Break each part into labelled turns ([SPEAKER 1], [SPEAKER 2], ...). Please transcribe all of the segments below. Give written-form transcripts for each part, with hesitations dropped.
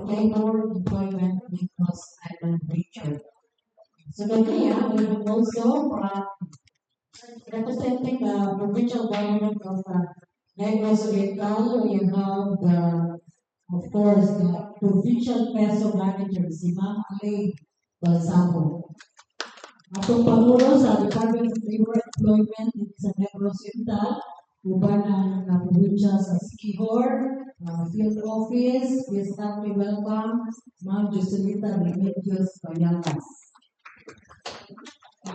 [SPEAKER 1] Labor and Employment, Negros Island Region. So niya, we have also from representing the provincial government of Negros Oriental, we have the, of course, the provincial PESO manager, si Ma'am Alain Balsamo. Atong Pangulo sa Department of Labor and Employment dito sa Negros Oriental, uban ang probinsya sa Siquijor Field Office, please help me welcome Ma'am Joselita Remedios Bayatas.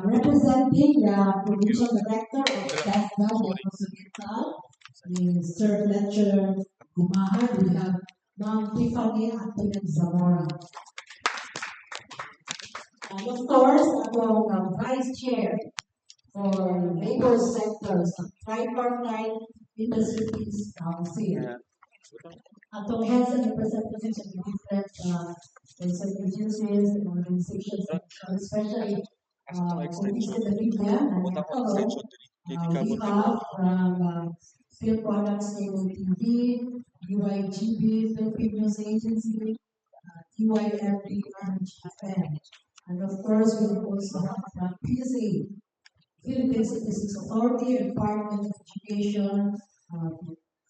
[SPEAKER 1] Representing the Provincial Director of TESDA Negros Oriental, is Sir Fletcher Gumahad, we have Ma'am Tiffany Antoinette Zamora. And of course, atong Vice Chair for Labor Sector sa Tripartite Industries Council. Atong heads and representatives of the different concerned agencies and organizations, especially police and the media, and we have from Phil Products Cable TV, UIGB, Philippine News Agency, DYFB, and GFN. And of course, we also have from PSA, Philippine Statistics Authority and Department of Education,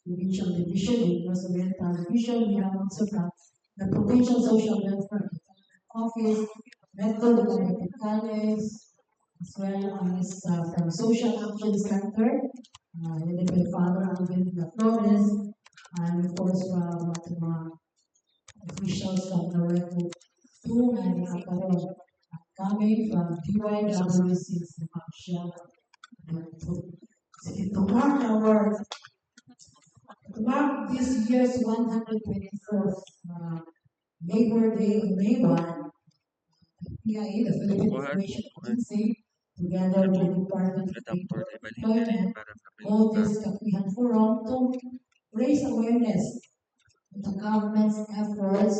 [SPEAKER 1] Provincial Division, Negros Oriental Division. We have also from the Provincial Social Welfare Development Office, Metro United College, as well as from Social Action Center, led by Father Alvin Flores, and of course from mga officials from Loreto 2 and karon coming from DYWC, si Ma'am Sheila. To mark this year's 124th Labor Day on May 1, the PIA, the Philippine
[SPEAKER 2] Go ahead.
[SPEAKER 1] Information Agency, together with the Department of Labor and Employment, hold this Kapihan Forum to raise awareness of the government's efforts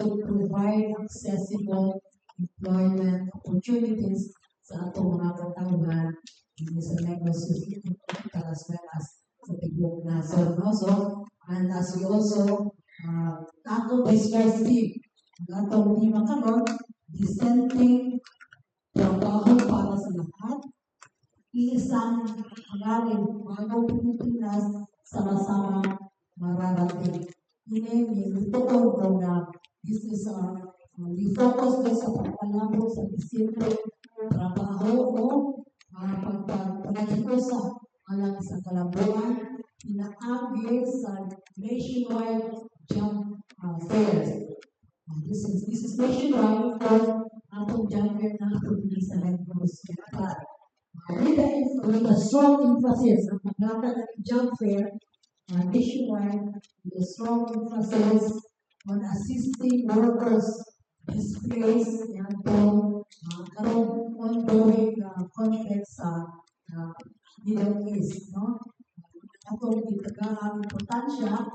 [SPEAKER 1] to provide accessible employment opportunities sa atong mga katawhan dito sa Negros Oriental as well as sa tibuok nasod. No? So, and as we also tackle this first theme, ang atong tema karon, disenteng trabaho para sa lahat, iisang hangarin, bagong Pilipinas, sama-sama mararating. Ini nituon ko na this is we focus doon sa pagpalambot sa disenteng trabaho o pagpaghiusa alang sa kalambuan pinaagi sa nationwide job fairs. This is nationwide, of course, atong job fair na ato dinhi sa Negros Oriental. With a strong emphasis ang paghatag ng job fair nationwide with a strong emphasis on assisting workers displaced yanto karon ongoing conflict sa Middle East, no? Atong gitagaan importansya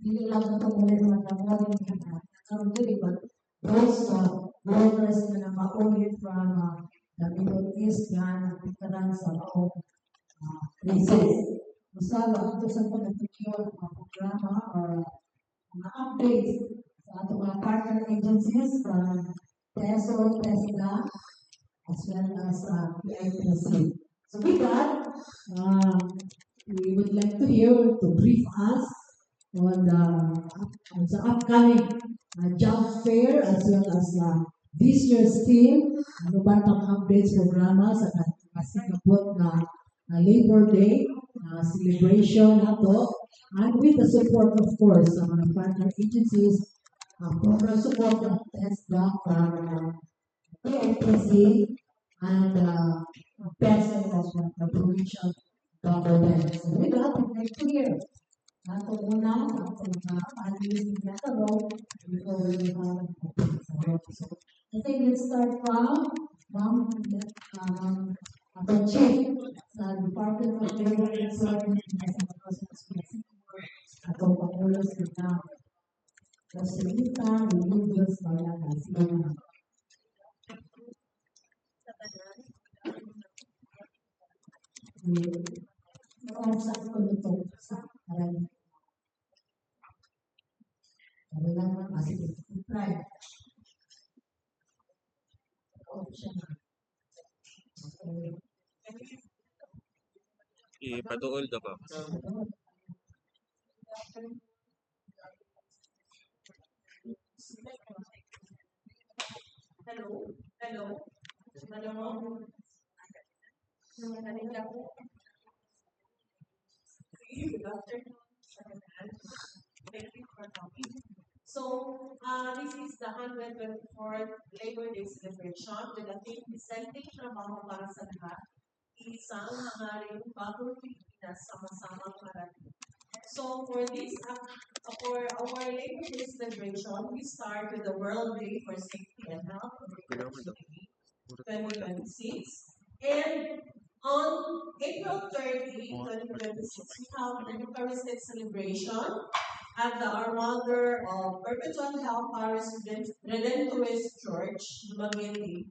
[SPEAKER 1] dili lang ito muli mga namorin nga karon dili, but those workers na namauli from the Middle East nga nagpitaran sa maong crisis. Usaba, ato sa pagkatukiwan ang mga programa or mga updates sa atong mga partner agencies from PESO, TESDA, as well as PITC. So with that, we would like to hear to brief us on the upcoming job fair as well as this year's theme, ano ba ang updates programa sa kasikapot na Labor Day celebration nato, and with the support, of course, sa mga partner agencies, program support from TESDA, from PITC, and PESO of the provincial government. So with that, we'd like to hear ato muna ato mga panelists niya karon before we have an open forum. So I think let's start from Ma'am atong chief sa Department of Labor and Employment sa Negros atong Pangulo si Ma'am Roselita Remedios Bayana. Sige, ma'am.
[SPEAKER 3] Sa tanan.
[SPEAKER 1] Off sa ko nito sa marami. Wala na kasi, try. Off siya na. Okay.
[SPEAKER 2] Ipaduol ka ba?
[SPEAKER 1] So,
[SPEAKER 3] Hello? Hello? Hello? Hello? Good afternoon sa tanan. Thank you for coming. So, this is the 124th Labor Day celebration with the theme "Disenteng Trabaho para sa Lahat, Isang Hangaring Bagong Pilipinas, Sama-samang Parating." So, for our Labor Day celebration, we start with the World Day for Safety and Health on April 2026. And on April 30, 2026, we have the Eucharistic celebration at the Our Mother of Perpetual Help Parish Redemptorist Church, Dumaguete,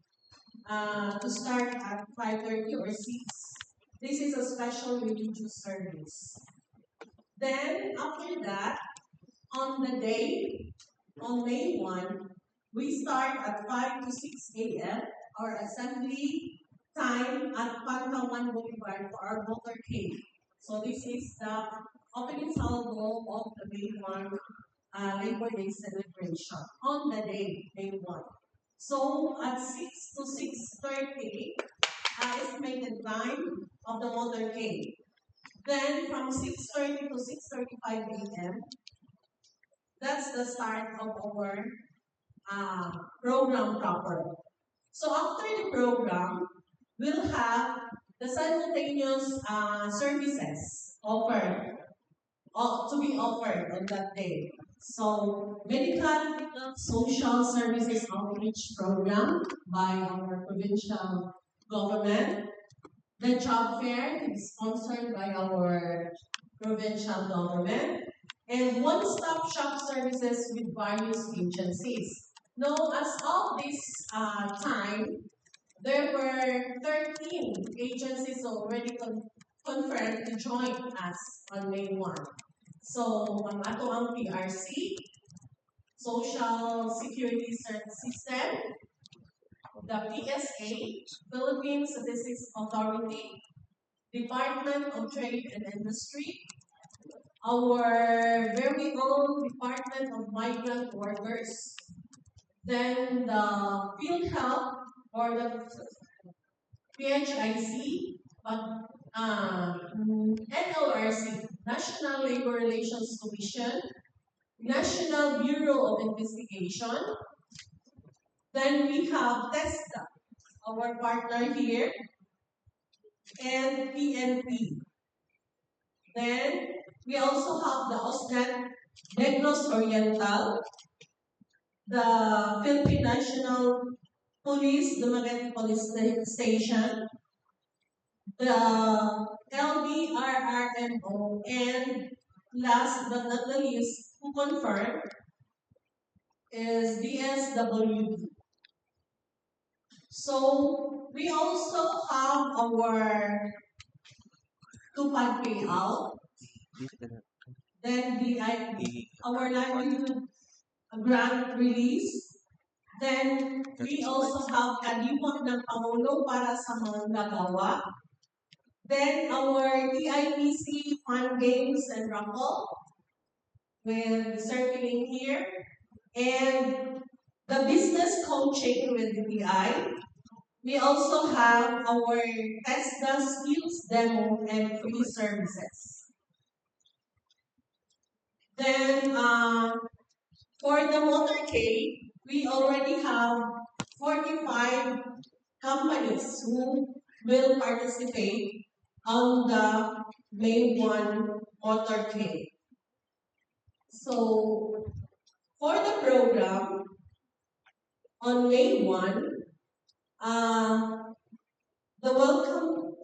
[SPEAKER 3] to start at 5:30 or 6. This is a special religious service. Then, after that, on the day, on May 1, we start at 5 to 6 a.m. our assembly time at Pantawan Boulevard for our motorcade. So this is the opening salvo of the May 1 Labor Day celebration on the day, May 1. So at 6 to 6:30, estimated time of the motorcade. Then from 6:30 to 6:35 a.m., that's the start of our program proper. So after the program, we'll have the simultaneous services offered to be offered on that day. So medical, social services outreach program by our provincial government. The job fair is sponsored by our provincial government. And one-stop shop services with various agencies. Now, as of this time, there were 13 agencies already confirmed to join us on May 1. So, ang ato ang PRC, Social Security System, the PSA, Philippine Statistics Authority, Department of Trade and Industry, our very own Department of Migrant Workers, then the PhilHealth or the PHIC, but NLRC, National Labor Relations Commission, National Bureau of Investigation. Then we have TESDA, our partner here, and PNP. Then we also have the OSNET Negros Oriental, the Philippine National Police, Dumaguete Police Station, the LBRRMO, and last but not the least, who confirmed is DSWD. So we also have our TUPAD payout, then the our livelihood grant release. Then we also have Kaliwang ng Pangulo para sa Manggagawa. Then our TIPC Fun Games and Raffle with circling here. And the business coaching with DTI. We also have our TESDA skills demo and free services. Then for the motorcade, we already have 45 companies who will participate on the May 1 motorcade. So for the program, on May 1, the welcome.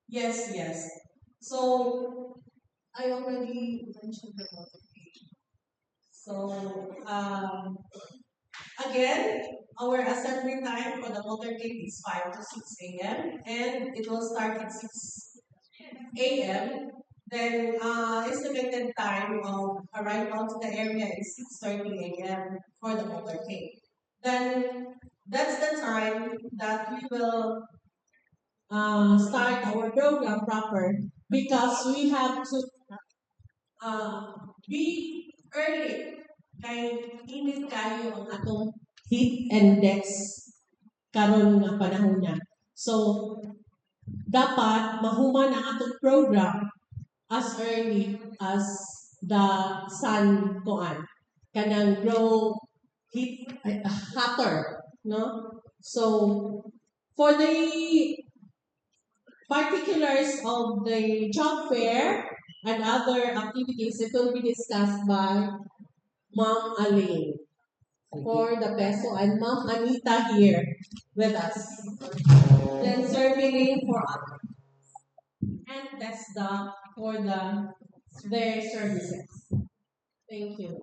[SPEAKER 3] Yes. So I already mentioned the motorcade. So again, our assembly time for the motorcade is 5 to 6 a.m. and it will start at 6 a.m. Then estimated time of arrival to the area is 6:30 a.m. for the motorcade. Then that's the time that we will start our program proper because we have to be early kay init kayo ang atong heat index karon nga panahon na. So dapat mahuman ang atong program as early as the sun kuan kanang grow heat hotter, no? So for the particulars of the job fair and other activities, it will be discussed by Ma'am Aline for the PESO and Ma'am Anita here with us. Then Sir Billy for others. And TESDA for their services. Thank you.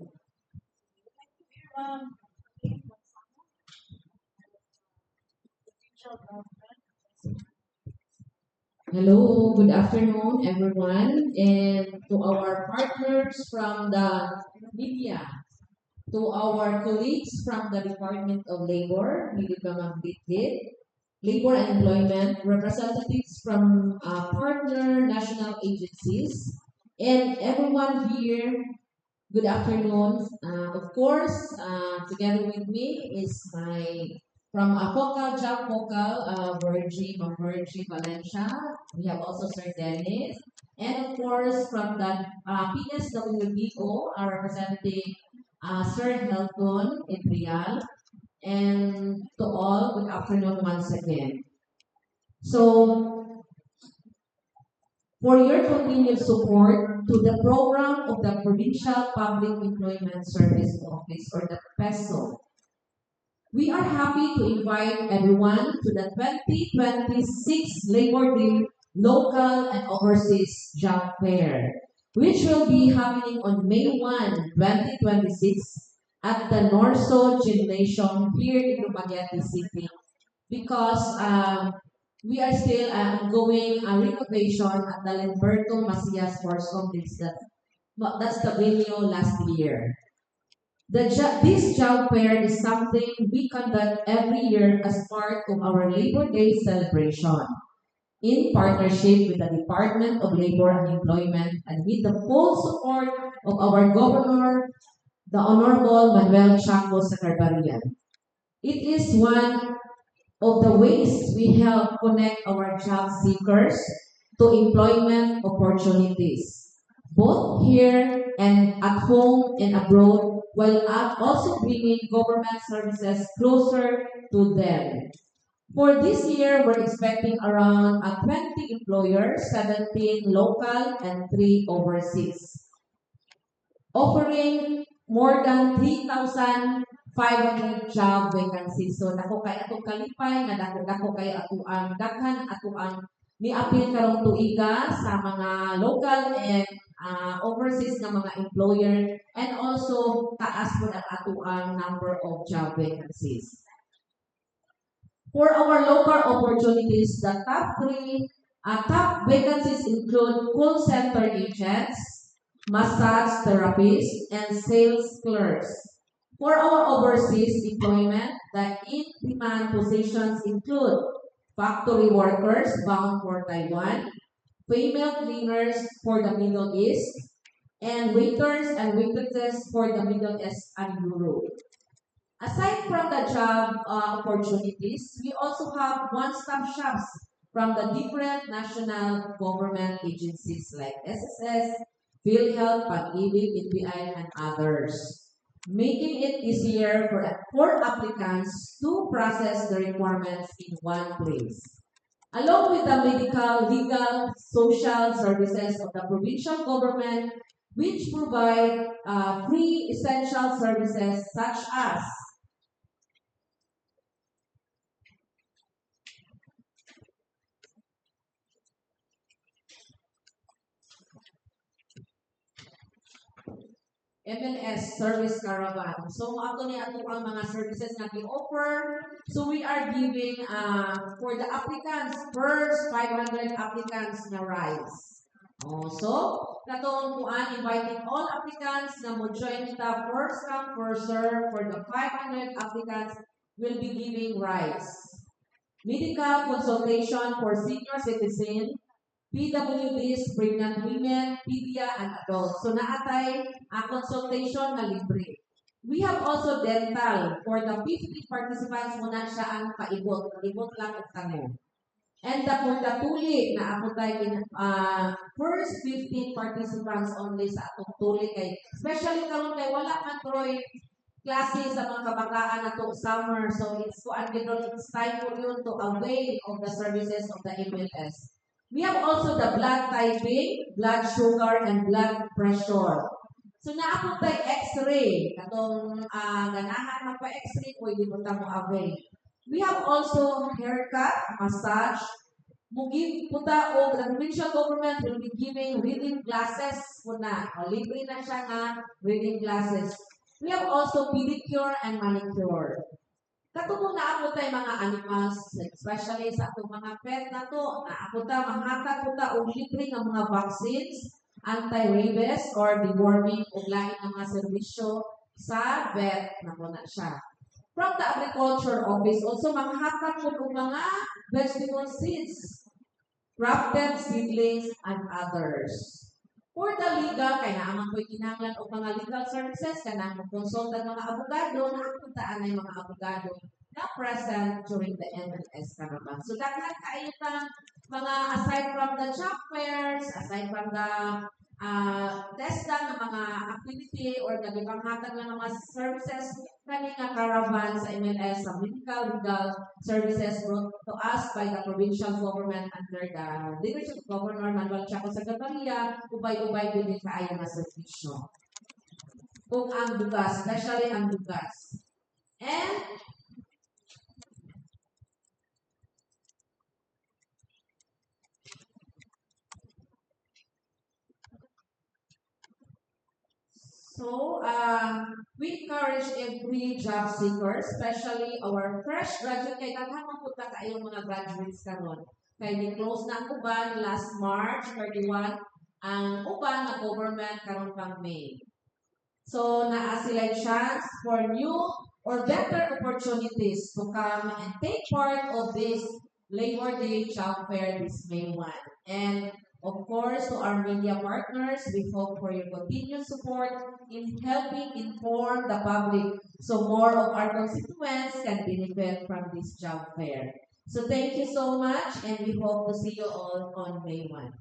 [SPEAKER 4] Hello, good afternoon, everyone, and to our partners from the media, to our colleagues from the Department of Labor, Lili Ma'am Bitbit, Labor and Employment, representatives from partner national agencies, and everyone here, good afternoon. Of course, together with me is my from a focal, job focal, Virgie, Ma'am Virgie Valencia. We have also Sir Dennis. And of course, from the PSWDO, our representative, Sir Helton Imperial. And to all, good afternoon once again. So, for your continued support to the program of the Provincial Public Employment Service Office, or the PESO, we are happy to invite everyone to the 2026 Labor Day Local and Overseas Job Fair, which will be happening on May 1, 2026 at the Norso Gymnasium here in Dumaguete City, because we are still ongoing a renovation at the Lamberto Macias Sports Complex. That's the venue last year. This job fair is something we conduct every year as part of our Labor Day celebration in partnership with the Department of Labor and Employment and with the full support of our Governor, the Honorable Manuel Chaco Sacarbarria. It is one of the ways we help connect our job seekers to employment opportunities, both here and at home and abroad, while also bringing government services closer to them. For this year, we're expecting around 20 employers, 17 local and 3 overseas, offering more than 3,500 job vacancies. So dako kay atong kalipay nga dako-dako kay ato ang daghan ato ang ni-apil karong tuiga sa mga local and overseas nga mga employer, and also taas pud ang ato ang number of job vacancies. For our local opportunities, the top three top vacancies include call center agents, massage therapists, and sales clerks. For our overseas employment, the in-demand positions include factory workers bound for Taiwan, female cleaners for the Middle East, and waiters and waitresses for the Middle East and Europe. Aside from the job opportunities, we also have one-stop shops from the different national government agencies like SSS, PhilHealth, Pag-ibig, NBI, and others, making it easier for applicants to process the requirements in one place. Along with the medical, legal, social services of the provincial government, which provide free essential services such as MLS Service Caravan. So, ato ni ato ang mga services nga gi-offer. So, we are giving for the applicants, first 500 applicants na rice. Oh, so katong kuan, inviting all applicants na mo join ta, first come, first serve for the 500 applicants will be giving rice. Medical consultation for senior citizen, PWDs, pregnant women, pedia, and adults. So naa tay a consultation na libre. We have also dental for the 50 participants, mao na siya ang paibot. Ibot lang og tango. And for the tuli naa pod tay first 15 participants only sa atong tuli kay especially karon kay wala man troy klase sa mga kabataan nato summer, so it's kuan gid, it's time for you to avail of the services of the MLS. We have also the blood typing, blood sugar, and blood pressure. So naa pod tay x-ray katong ganahan magpa-x-ray, pwede po ta mo avail. We have also haircut, massage. Mo-give po ta og the provincial government will be giving reading glasses po na. O, libre na siya nga reading glasses. We have also pedicure and manicure. Kato kung naa pod tay mga animals, especially sa atong mga pet na to, naa pod ta, mahatag po ta og libre nga mga vaccines, anti-rabies or deworming ug lain nga mga serbisyo sa vet na po na siya. From the agriculture office also, manghatag po og mga vegetable seeds, grafted seedlings, and others. For the legal, kay naa man ko'y kinahanglan og mga legal services, kanang mo-consult ang mga abogado, naa pod ta anay mga abogado na present during the MLS Caravan. So daghan kaayo tang mga, aside from the job fairs, aside from the TESDA nga mga activity or nagipanghatag lang ng mga services, kani nga caravan sa MLS sa medical legal services brought to us by the provincial government under the leadership of Governor Manuel Chaco Sagabaria, ubay-ubay gyud ni kaayo nga serbisyo. Kung ang bugas, especially ang bugas. And so, we encourage every job seeker, especially our fresh graduate, kay daghan man pud ta kaayong mga graduates karon. Kay ni-close na ang uban last March 31, ang uban nga government karon pang May. So, naa sila chance for new or better opportunities to come and take part of this Labor Day Job Fair this May 1. And of course, to our media partners, we hope for your continued support in helping inform the public so more of our constituents can benefit from this job fair. So thank you so much, and we hope to see you all on May 1.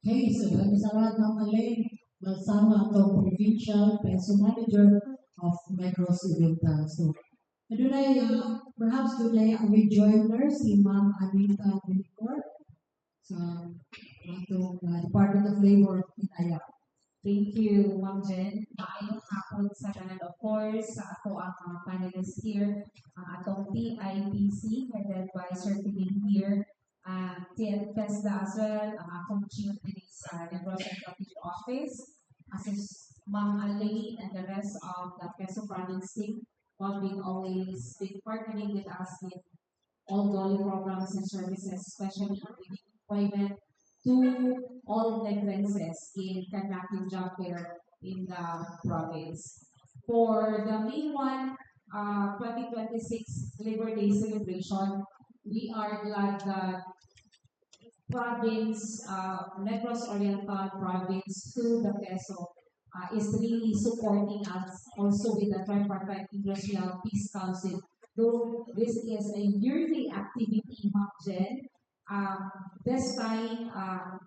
[SPEAKER 1] Okay, so maraming salamat, Ma'am Elaine Malsama, atong Provincial PESO Manager of Negros Oriental. So, adunay, perhaps dunay a rejoiner si Ma'am Anita Belicor sa atong Department of Labor in Ayap.
[SPEAKER 5] Thank you, Ma'am Jen. Maayong hapon sa tanan, of course, sa ato ang mga panelists here, ang atong TIPC, headed by Sir Philip here, TESDA as well, ang akong chief din sa Negros Central Teacher Office, as is Ma'am Elaine and the rest of the PESO Province team, who have been always been partnering with us in all DOLE programs and services, especially in giving employment to all Negrenses in conducting job fair in the province. For the May 1, 2026 Labor Day celebration, we are glad that province, Negros Oriental Province through the PESO is really supporting us also with the Tripartite Industrial Peace Council. Though this is a yearly activity, Ma'am Jen, this time,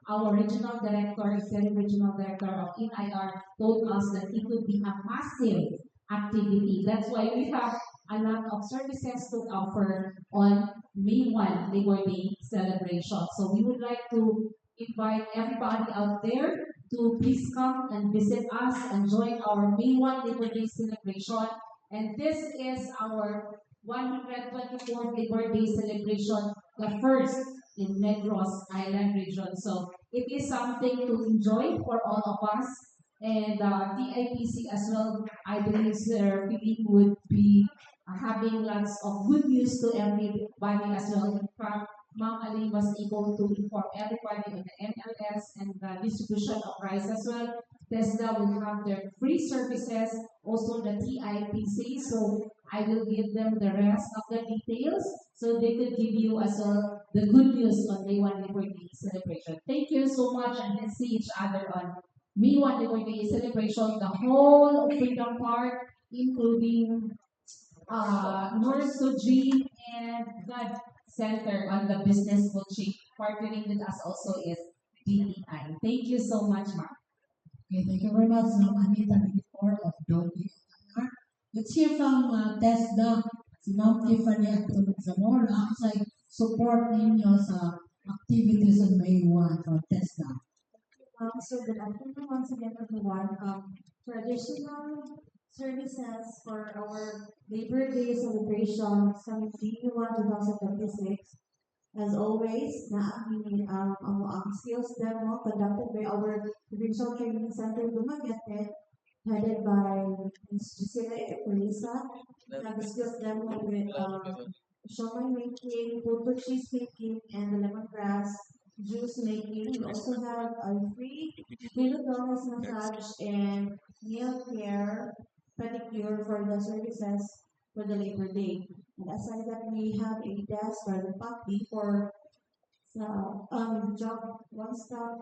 [SPEAKER 5] our regional director, executive regional director of NIR told us that it would be a massive activity. That's why we have a lot of services to offer on May 1 Labor Day celebration. So we would like to invite everybody out there to please come and visit us and join our May 1 Labor Day celebration. And this is our 124th Labor Day celebration, the first in Negros Island region. So it is something to enjoy for all of us. And TIPC as well, I believe Sir Philip would be having lots of good news to everybody as well. In fact, Ma'am Aline was able to inform everybody on the MLS and the distribution of rice as well. TESDA will have their free services, also the TIPC. So I will give them the rest of the details so they could give you as well the good news on May 1 Labor Day celebration. Thank you so much, and let's see each other on May 1 Labor Day celebration, the whole of Freedom Park, including North Sujin and God Center on the business coaching. Partnering with us also is DEI. Thank you so much, Mark.
[SPEAKER 1] Okay, thank you very much, Ma'am Anita Before of DOTR. Let's hear from TESDA, si Ma'am Tiffany Anton Zamora, sa support ninyo sa activities on May 1 from TESDA.
[SPEAKER 6] So good afternoon once again, everyone. For additional services for our Labor Day celebration sa May 1, 2026, as always, naa mi ang skills demo conducted by our Provincial Training Center Dumaguete, headed by Ms. Gisela Epolisa. We have the skills demo with siomai making, puto cheese making, and the lemongrass juice making. We also have a free Hilot wellness massage and nail care, pedicure for the services for the Labor Day. And aside that, we have a desk or the PACD for sa job one-stop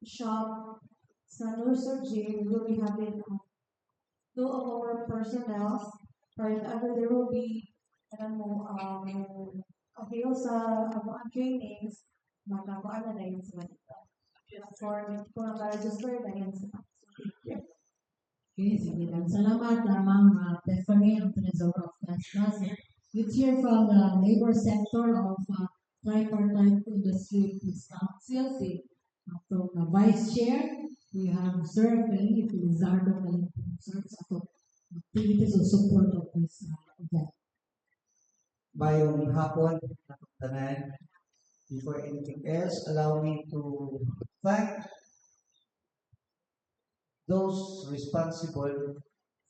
[SPEAKER 6] shop sa North Gym. We will be having two of our personnel or if ever there will be ano mo avail sa amo ang trainings, makakuan na dayon sila dito. For kung naka-register dayon sila. So, thank you.
[SPEAKER 1] Okay, sige lang. Salamat, Ma'am Tiffany Anthony Zamora of TESDA. Let's hear from the labor sector of Tripartite Industry Peace Council. Si atong Vice Chair, we have Sir Felipe Lizardo Calimpong, sir, sa atong activities or support of this event.
[SPEAKER 7] Maayong hapon, tanan. Before anything else, allow me to thank those responsible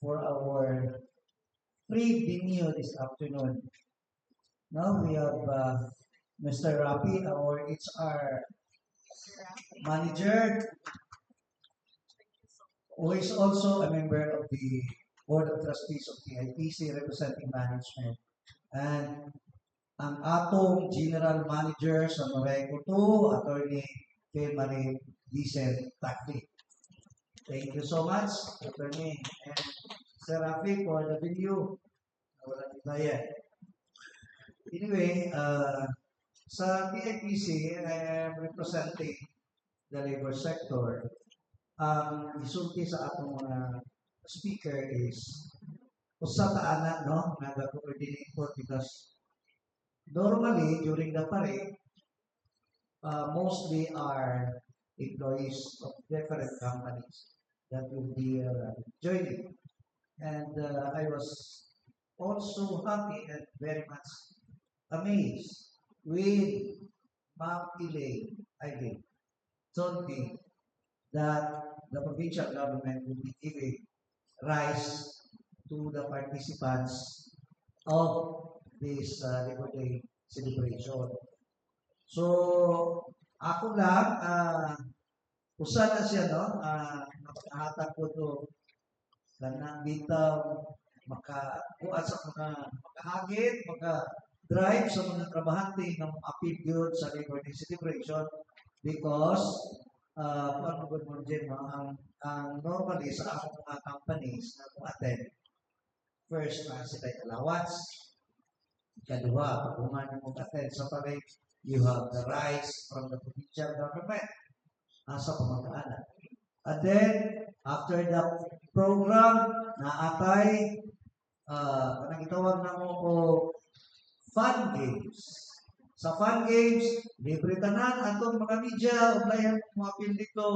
[SPEAKER 7] for our free venue this afternoon. Now we have Mr. Rapi, our HR manager, who is also a member of the Board of Trustees of TIPC, representing management. And ang atong General Manager sa Noreco 2, Attorney Phil Marie Dicen Tacli. Thank you so much, Attorney and Sir Rafi, for the venue. Wala bayad. Anyway, sa TIPC, I am representing the labor sector. Ang isulti sa atong mga speaker is usa ta ana, no, nag-coordinate po because normally during the parade, mostly are employees of different companies that will be joining. And I was also happy and very much amazed with Ma'am Elaine Eileen told me that the provincial government will be giving rice to the participants of this Labor Day celebration. So, ako lang, usa na siya, no? Makahatag ko to kanang bitaw maka kuan sa mga makahagit, maka drive sa mga trabahante nga apil gyud sa Labor Day celebration because kuan mo gud mo Jim, no? Ang normally sa akong mga companies na mo attend, first na sila allowance, ikaduha, pag human mo attend sa parade, you have the rice from the provincial government. Asa pa magkaanan? And then after the program, naatay kanang gitawag na mo og fun games. Sa fun games, libre tanan atong mga media ug layan mga apil dito.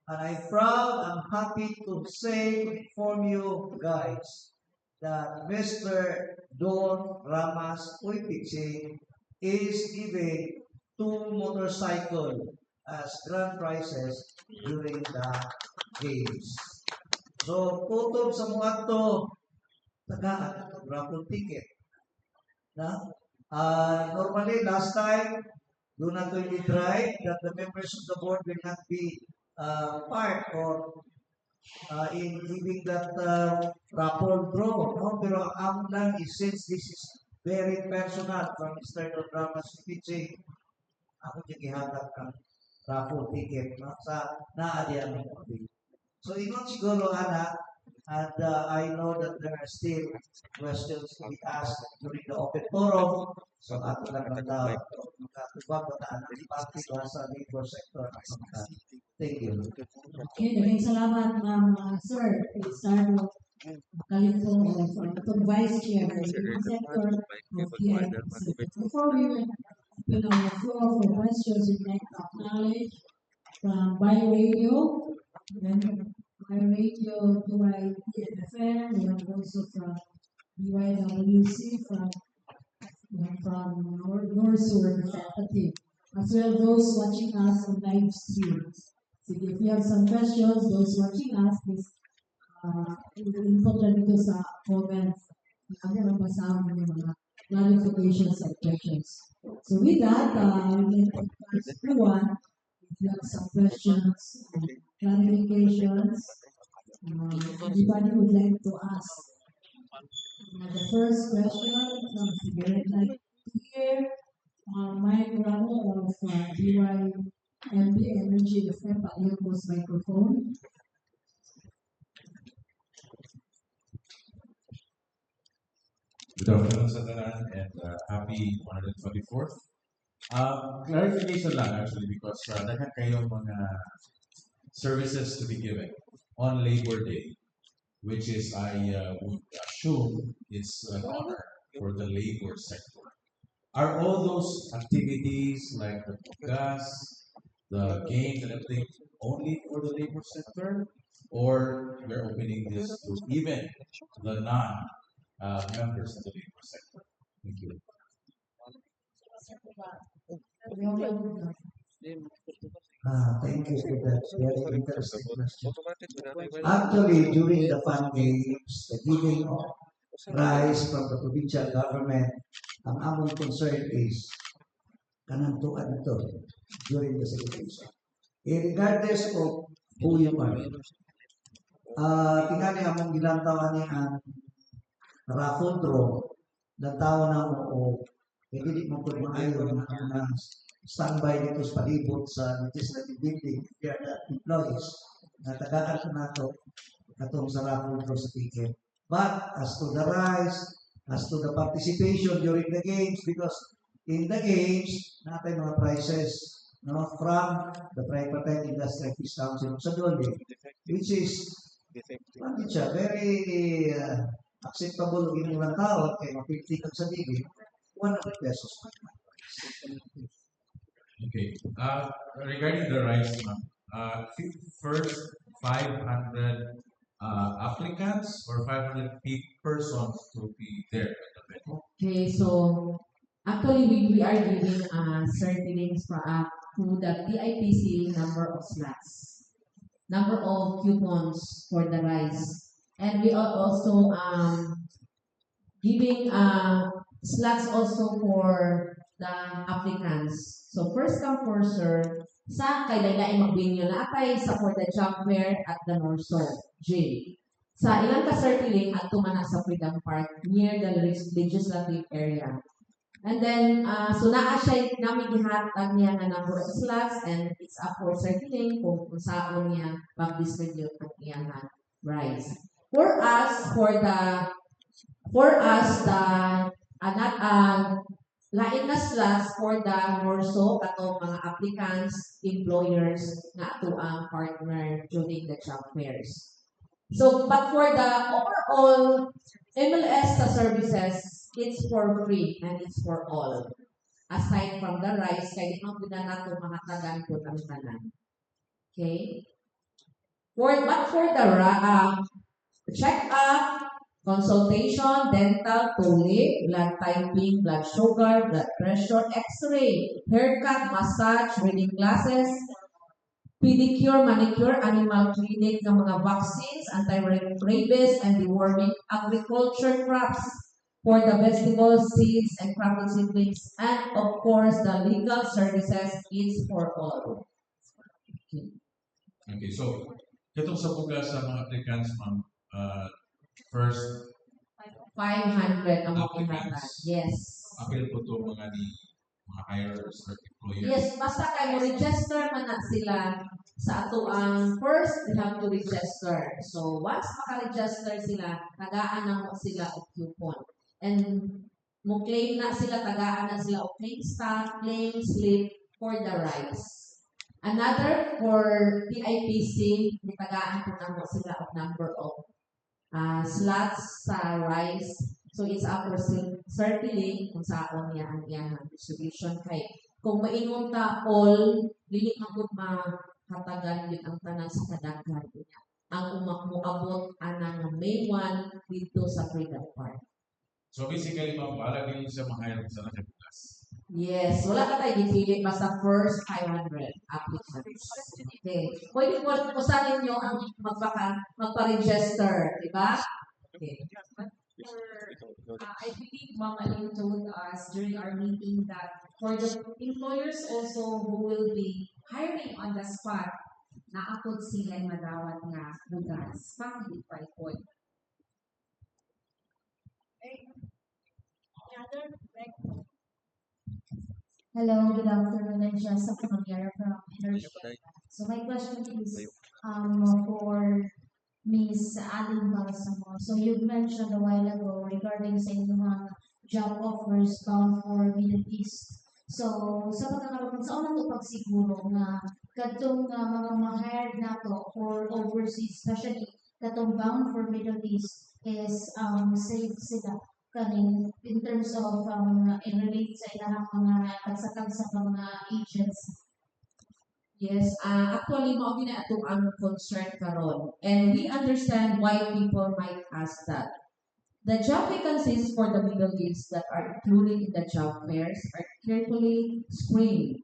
[SPEAKER 7] And I'm proud, I'm happy to say, to inform you guys that Mr. Don Ramas Uypitsi is giving two motorcycle as grand prizes during the games. So, kutob sa mga to, tagaan ato raffle ticket. Na? Normally, last time, do not only try that the members of the board will not be part or in giving that raffle draw. No? Pero ang amon lang is, since this is very personal from Mr. Ramos Pichi, ako yung gihatag ang raffle ticket, no? Sa naa diya mo. So ingon siguro ana, and I know that there are still questions to be asked during the open forum. So ato lang ang tao makatubag ba ang party sa labor sector. Thank you.
[SPEAKER 1] Okay, daghang salamat, Ma'am, Sir Lizardo Calipong of itong Vice Chair of the sector of PIPC. Before we open our floor for questions, we'd like to acknowledge from BioRadio, then BioRadio DYPFM, we have also from BYWC, from North representative, as well those watching us on live stream. So if you have some questions, those watching us, please input lang dito sa comments. Ano lang basahon yung mga clarifications and questions. So with that, I would like to encourage everyone, if you have some questions, clarifications, anybody would like to ask. The first question from I'd like to hear Mike Ramo of DYMB Energy FM, Palihog microphone.
[SPEAKER 8] Good afternoon sa tanan and happy 124th. Clarification lang actually, because daghan kayong mga services to be given on Labor Day, which is, I would assume, it's an honor for the labor sector. Are all those activities like the gas, the games and everything only for the labor sector, or we're opening this to even the non members of the labor sector? Thank you.
[SPEAKER 7] Ah, thank you for that very interesting question. Actually, during the fun games, the giving of rice from the provincial government, ang among concern is kanang tuan ito during the celebration. Eh, regardless of who you are, tingali among gilantawan ni ang raffle draw, lantaw na o eh, dili mo pud maayo na ang mga standby dito sa palibot sa legislative building, they are the employees na tagaan ko nato katong sa raffle draw sa ticket. But as to the rice, as to the participation during the games, because in the games, natay mga prizes, no, from the Tripartite Industrial Peace Council sa Dole, which is ano siya, very acceptable og imong tao kay mapilti kag sa dili 100 pesos.
[SPEAKER 8] Okay. Regarding the rice, ma'am, first 500 applicants or 500 persons to be there at the venue?
[SPEAKER 4] Okay, so actually we are giving certain for to the PIPC number of slots, number of coupons for the rice. And we are also giving slots also for the applicants. So first come, first serve sa kay lain mag-venue na atay sa for the job fair at the Norso Gym. Sa ilang ka circling adto man na sa Freedom Park near the legislative area. And then, so naa siya nami gihatag niya nga number of slots and it's up for circling kung unsaon niya pag-distribute ang iyang rice. For us, for us the not lain na slots for the Norso katong mga applicants, employers nga ato ang partner during the job fairs. So, but for the overall MLS sa services, it's for free and it's for all. Aside from the rice, kay di man pud na nato mahatagan pud ang tanan. Okay? But for the check-up, consultation, dental, tuli, blood typing, blood sugar, blood pressure, x-ray, haircut, massage, reading classes, pedicure, manicure, animal clinic ng mga vaccines, anti-rabies and deworming, agriculture crops, For the vegetables, seeds, and crop seedlings, and of course, the legal services is for all. Okay.
[SPEAKER 8] Okay, so itong sa bugas sa mga applicants, ma'am, first
[SPEAKER 4] 500 ang
[SPEAKER 8] applicants.
[SPEAKER 4] makihatag. Yes.
[SPEAKER 8] Apil po to mga ni mga hirers or employers.
[SPEAKER 4] Yes, basta kay mo register man na sila sa ato ang first, they have to register. So once maka-register sila, tagaan na mo sila og coupon. And mo claim na sila, tagaan na sila og claim stock, claim slip for the rice. Another for PIPC, nitagaan po na mo sila og number of slots sa rice. So it's up for certainly kung saon niya ang iyang distribution kay kung maingon ta all, dili man gud mahatagan yun ang tanan sa kadaghan niya. Ang umak moabot anang May 1 dito sa Freedom Park.
[SPEAKER 8] So basically, ma'am, bahala din siya ma-hire sa nakabugas.
[SPEAKER 4] Yes, wala ka tayo gipili basta first 500 applicants. Okay. Pwede po usa ninyo ang magpa-register, di ba? Okay.
[SPEAKER 5] For, I believe Ma'am Aline told us during our meeting that for the employers also who will be hiring on the spot, naa pod sila madawat nga bugas pang tripod.
[SPEAKER 3] Other
[SPEAKER 6] Hello, good afternoon. I'm Jessica Familiar from Energy. So my question is for Miss Aline Balsamo. So you've mentioned a while ago regarding sa inyong job offers bound for Middle East. So sa pagkakaroon sa unang to pagsiguro nga kadtong mga ma-hired nato for overseas, especially katong bound for Middle East, is safe sila kaning in terms of in relate sa ilang mga tagsa-tagsa mga agents?
[SPEAKER 4] Yes, actually mao gyud na atong ang concern karon. And we understand why people might ask that. The job vacancies for the Middle East that are included in the job fairs are carefully screened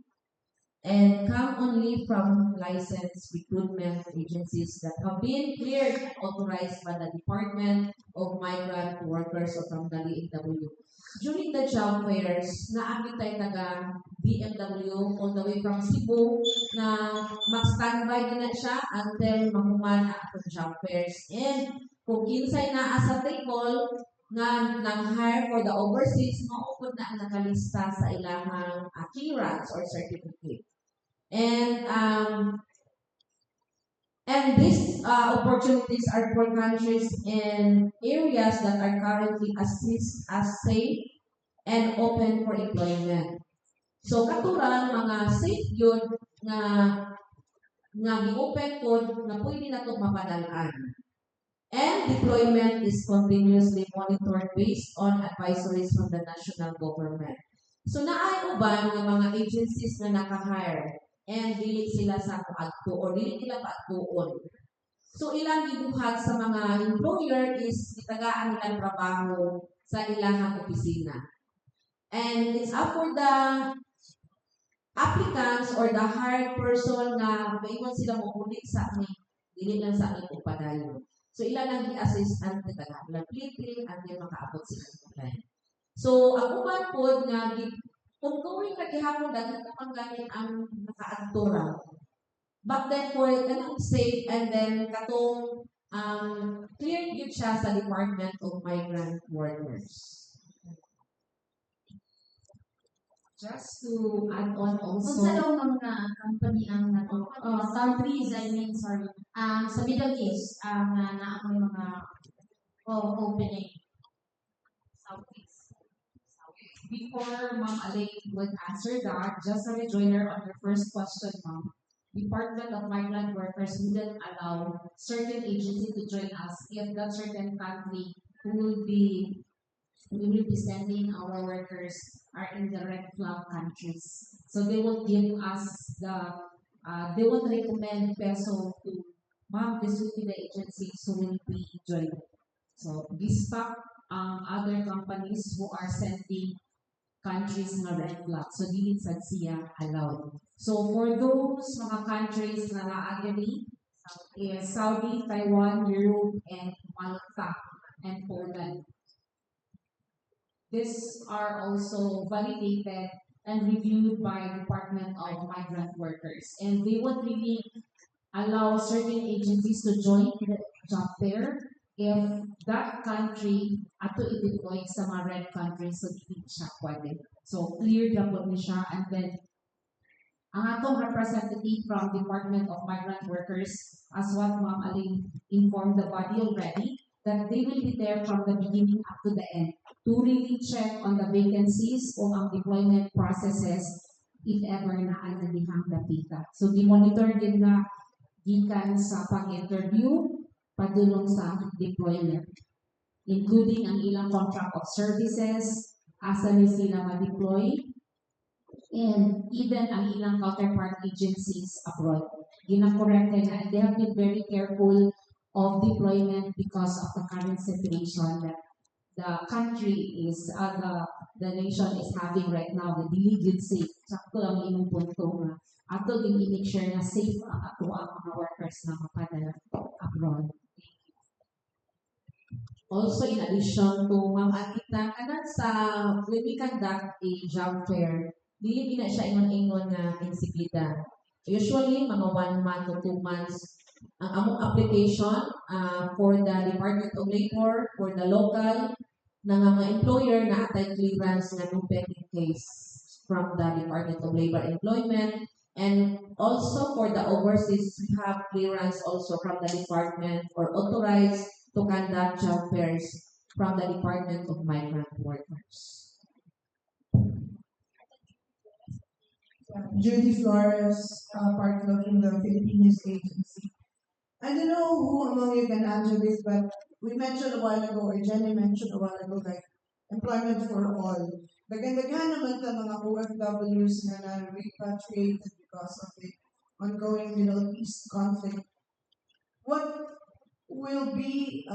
[SPEAKER 4] and come only from licensed recruitment agencies that have been cleared and authorized by the Department of Migrant Workers or from the DMW. During the job fairs, naa gyud tay taga DMW all the way from Cebu na mag-standby din na siya until mahuman ang atong job fairs. And kung kinsay naa sa table nga nang hire for the overseas, mao pud na ang nakalista sa ilahang clearance or certificate. And these opportunities are for countries in areas that are currently assessed as safe and open for employment. So katurang mga safe yun nga nga gi-open pod nga pwede na to mapadalaan. And deployment is continuously monitored based on advisories from the national government. So naay uban nga mga agencies na naka-hire and dili sila sa adto or dili nila paadtuon. So ilang gibuhat sa mga employer is gitagaan nilang trabaho sa ilahang opisina. And it's up for the applicants or the hired person nga maingon sila mo ulit sa ni dili lang sa aming padayon. So ila lang gi-assist ang tagaan lang plite until makaabot sila ng client. So ang uban pod nga gi ongoing ra gihapon, daghan pa man gani ang nakaadto ra. But then for kanang safe and then katong clear gyud siya sa Department of Migrant Workers.
[SPEAKER 5] Just to add on also,
[SPEAKER 6] Unsa daw mga company ang countries, I mean, sorry, ang sa Middle East ang naa may mga opening?
[SPEAKER 5] Southeast. Before Ma'am Elaine would answer that, just a rejoinder on your first question, Ma'am. Department of Migrant Workers wouldn't allow certain agency to join us if that certain country who will be we will be sending our workers are in the red flag countries. So they will give us the, they won't recommend PESO to, "Ma'am, this will be the agency who will be joining." So gi-stop ang other companies who are sending countries nga red flag. So dili sad siya allowed. So for those mga countries na naa diri is Saudi, Taiwan, Europe, and Malta, and Poland. These are also validated and reviewed by Department of Migrant Workers. And they won't really allow certain agencies to join the job fair if that country ato i-deploy sa mga red countries, so hindi siya pwede. So clear na po ni siya, and then ang atong representative from Department of Migrant Workers, as what Ma'am Aline informed the body already, that they will be there from the beginning up to the end to really check on the vacancies o ang deployment processes if ever na ang dihang dapita. So gi-monitor din na gikan sa pag-interview padulong sa deployment, including ang ilang contract of services, asa ni sila ma-deploy, and even ang ilang counterpart agencies abroad. Gina-correct na, and they have been very careful of deployment because of the current situation that the country is, the nation is having right now, the dili gyud safe. Sakto ang imong punto nga ato gyud i-make sure na safe ang ato ang mga workers na mapadala abroad.
[SPEAKER 4] Also, in addition to Ma'am Anita, kanang sa when we conduct a job fair, dili gina siya ingon-ingon nga insigida. Usually, mga 1 month to 2 months ang among application for the Department of Labor, for the local na nga mga employer na atay clearance nga no pending case from the Department of Labor and Employment. And also for the overseas, we have clearance also from the department or authorized to conduct job fairs from the Department of Migrant Workers.
[SPEAKER 9] Judy Flores, part of from the Philippine News Agency. I don't know who among you can answer this, but we mentioned a while ago, or Jenny mentioned a while ago, like employment for all. Daghan-daghan naman ta mga OFWs na na-repatriated because of the ongoing Middle East conflict. What will be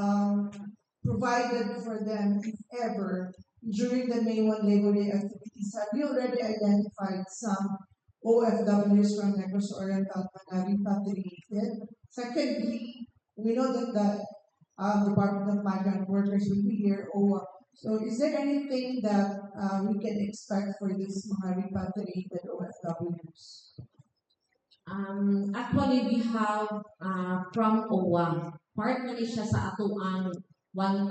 [SPEAKER 9] provided for them, if ever, during the May 1 Labor Day activities? Have you already identified some OFWs from Negros Oriental na repatriated? Secondly, we know that the Department of Migrant Workers will be here. OWWA. So is there anything that we can expect for these mga repatriated OFWs?
[SPEAKER 4] Actually, we have from OWWA. Part na ni siya sa atoang one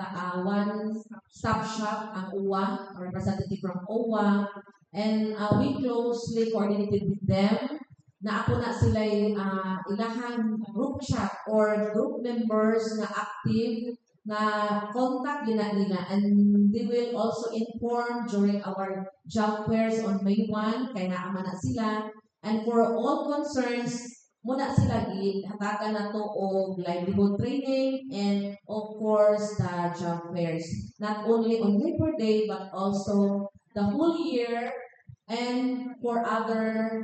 [SPEAKER 4] stop shop ang OWWA, a representative from OWWA. And we closely coordinated with them na ako na sila ilahang group chat or group members na active na contact gina nila, and they will also inform during our job fairs on May 1 kay naa man na sila, and for all concerns muna sila gihatagan nato og livelihood training and of course the job fairs, not only on Labor Day but also the whole year and for other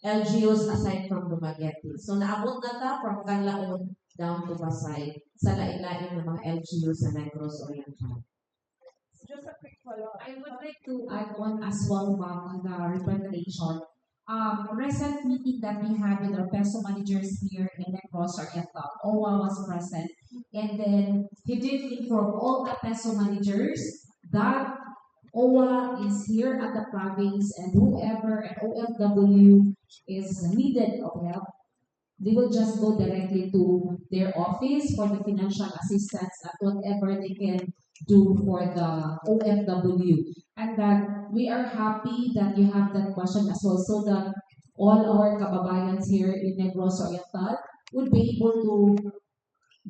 [SPEAKER 4] LGUs aside from Dumaguete. So naabot na ta from Canlaon down to Basay sa lain-lain ng mga LGU sa Negros Oriental.
[SPEAKER 9] Just a quick follow-up.
[SPEAKER 5] I would like to add on as well, ma'am, on the repatriation. Recent meeting that we had with our PESO managers here in Negros Oriental, OWWA was present. And then he did inform all the PESO managers that OWWA is here at the province, and whoever an OFW is needed of help, they will just go directly to their office for the financial assistance at whatever they can do for the OFW. And that we are happy that you have that question as well, so that all our kababayans here in Negros Oriental would be able to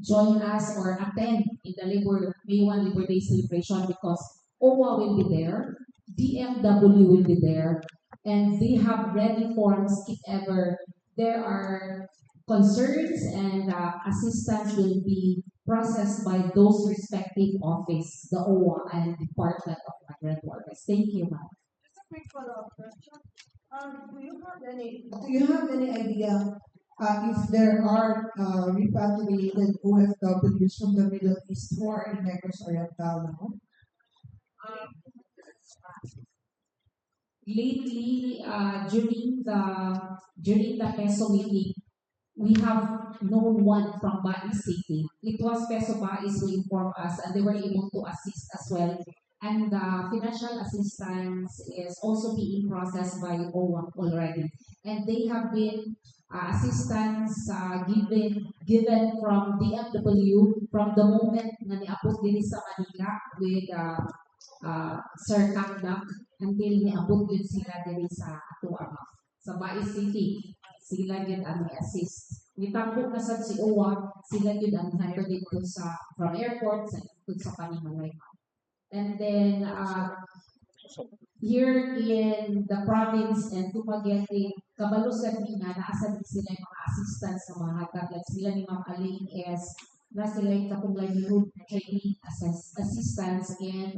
[SPEAKER 5] join us or attend in the Labor May 1 Labor Day celebration, because OWWA will be there, DMW will be there, and they have ready forms if ever there are concerns, and assistance will be processed by those respective office, the OWWA and Department of Migrant Workers. Thank you, ma'am.
[SPEAKER 9] Just a quick follow-up question. Do you have any idea if there are repatriated OFWs from the Middle East who are in Negros Oriental now?
[SPEAKER 5] Lately, during the PESO meeting, we have known one from Bais City. It was PESO Bais who informed us, and they were able to assist as well. And the financial assistance is also being processed by OWWA already. And they have been assistance given from DMW from the moment nga niabot dinhi sa Manila with Sir Kangdak until niabot gyud sila diri sa atoa sa Bais City. Sila gyud ang ni-assist. Nitambok na sad si OWWA, sila gyud ang handle dito sa from airport sa dito sa Panimalay. And then here in the province and Dumaguete, kabalo sad mi nga naa sad sila yung mga assistance sa mga hatag like sila ni Ma'am Aline S na sila yung katong livelihood training assistance and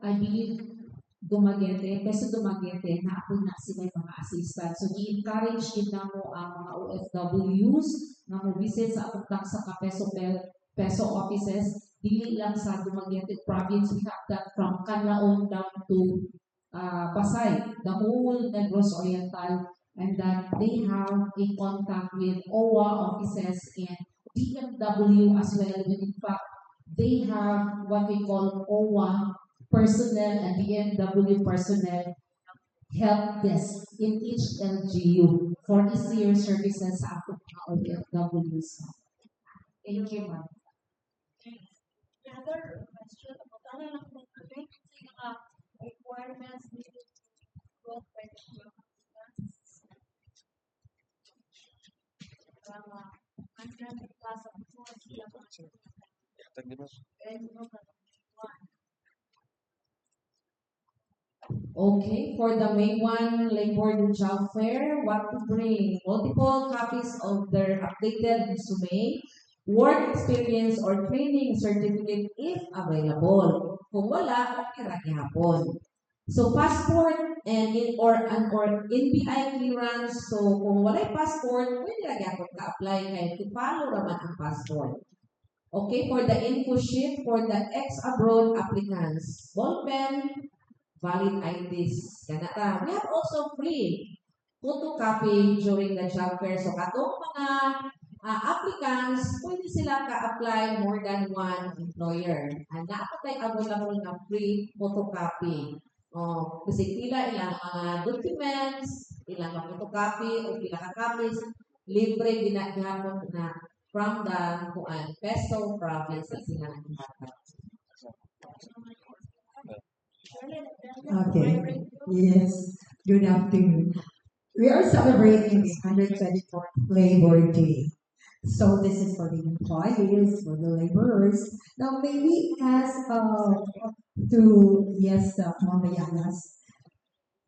[SPEAKER 5] I believe Dumaguete, Peso Dumaguete, naa pod na sila yung mga assistance. So, gi-encourage din namo ang mga OFWs nga mo visit sa atong tagsa ka Peso offices, dili lang sa Dumaguete province, we have that from Canlaon down to Pasay, the whole Negros Oriental, and that they have a contact with OWWA offices and DMW as well. When in fact, they have what we call OWWA personnel and DMW personnel help desk in each LGU for easier services sa atong mga OFWs. Thank you, ma'am.
[SPEAKER 6] Another question about ano lang kung sa mga requirements needed to go by the job assistance. 100 plus of course, sila
[SPEAKER 2] Tag di ba?
[SPEAKER 6] One.
[SPEAKER 4] Okay, for the May 1 Labor Day Job Fair, what to bring? Multiple copies of their updated resume, work experience or training certificate if available. Kung wala, okay ra gihapon. So passport and in or an or NBI clearance. So kung walay passport, pwede ra gyapon ka-apply kay to follow ra man ang passport. Okay, for the info sheet for the ex-abroad applicants, ballpen, valid IDs. Kana ra. We have also free photocopy during the job fair. So katong mga applicants, pwede sila ka-apply more than one employer. And naa pa available na free photocopy. Oh, kasi pila ilang mga documents, ilang mga photocopy o pila ka copies, libre gihapon na from the kuan Peso province na sila naghatag.
[SPEAKER 1] Okay. Yes. Good afternoon. We are celebrating the 124th Labor Day. So this is for the employees, for the laborers. Now, may we ask to, yes, Ma'am Mayanas,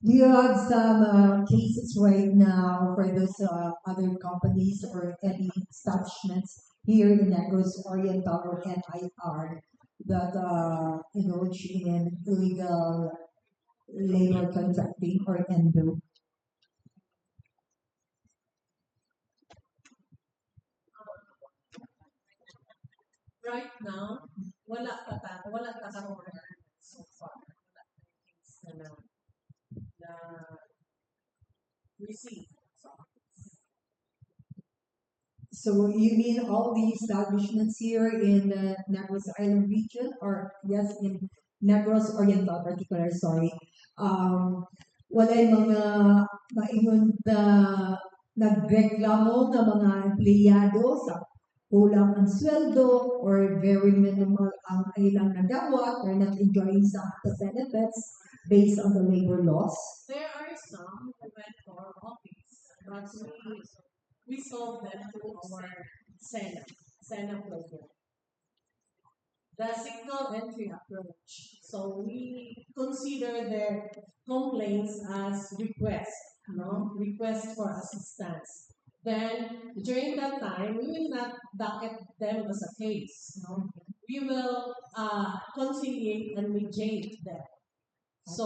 [SPEAKER 1] do you have some cases right now for those other companies or any establishments here in Negros Oriental or NIR that indulge in illegal labor contracting or ENDO?
[SPEAKER 3] Right now, wala pa karon so far. Wala pa case na receive sa office.
[SPEAKER 1] So you mean all the establishments here in the Negros Island region, or yes, in Negros Oriental particular, sorry. Walay mga maingon na nagreklamo nga mga empleyado sa kulang ang sweldo or very minimal ang ilang nagawa or not enjoying some of the benefits based on the labor laws?
[SPEAKER 3] There are some who went to our office, but we solved them through our SENA program. The single entry approach. So we consider their complaints as requests, no? Request for assistance. Then during that time, we will not docket them as a case, no? We will conciliate and mediate them. So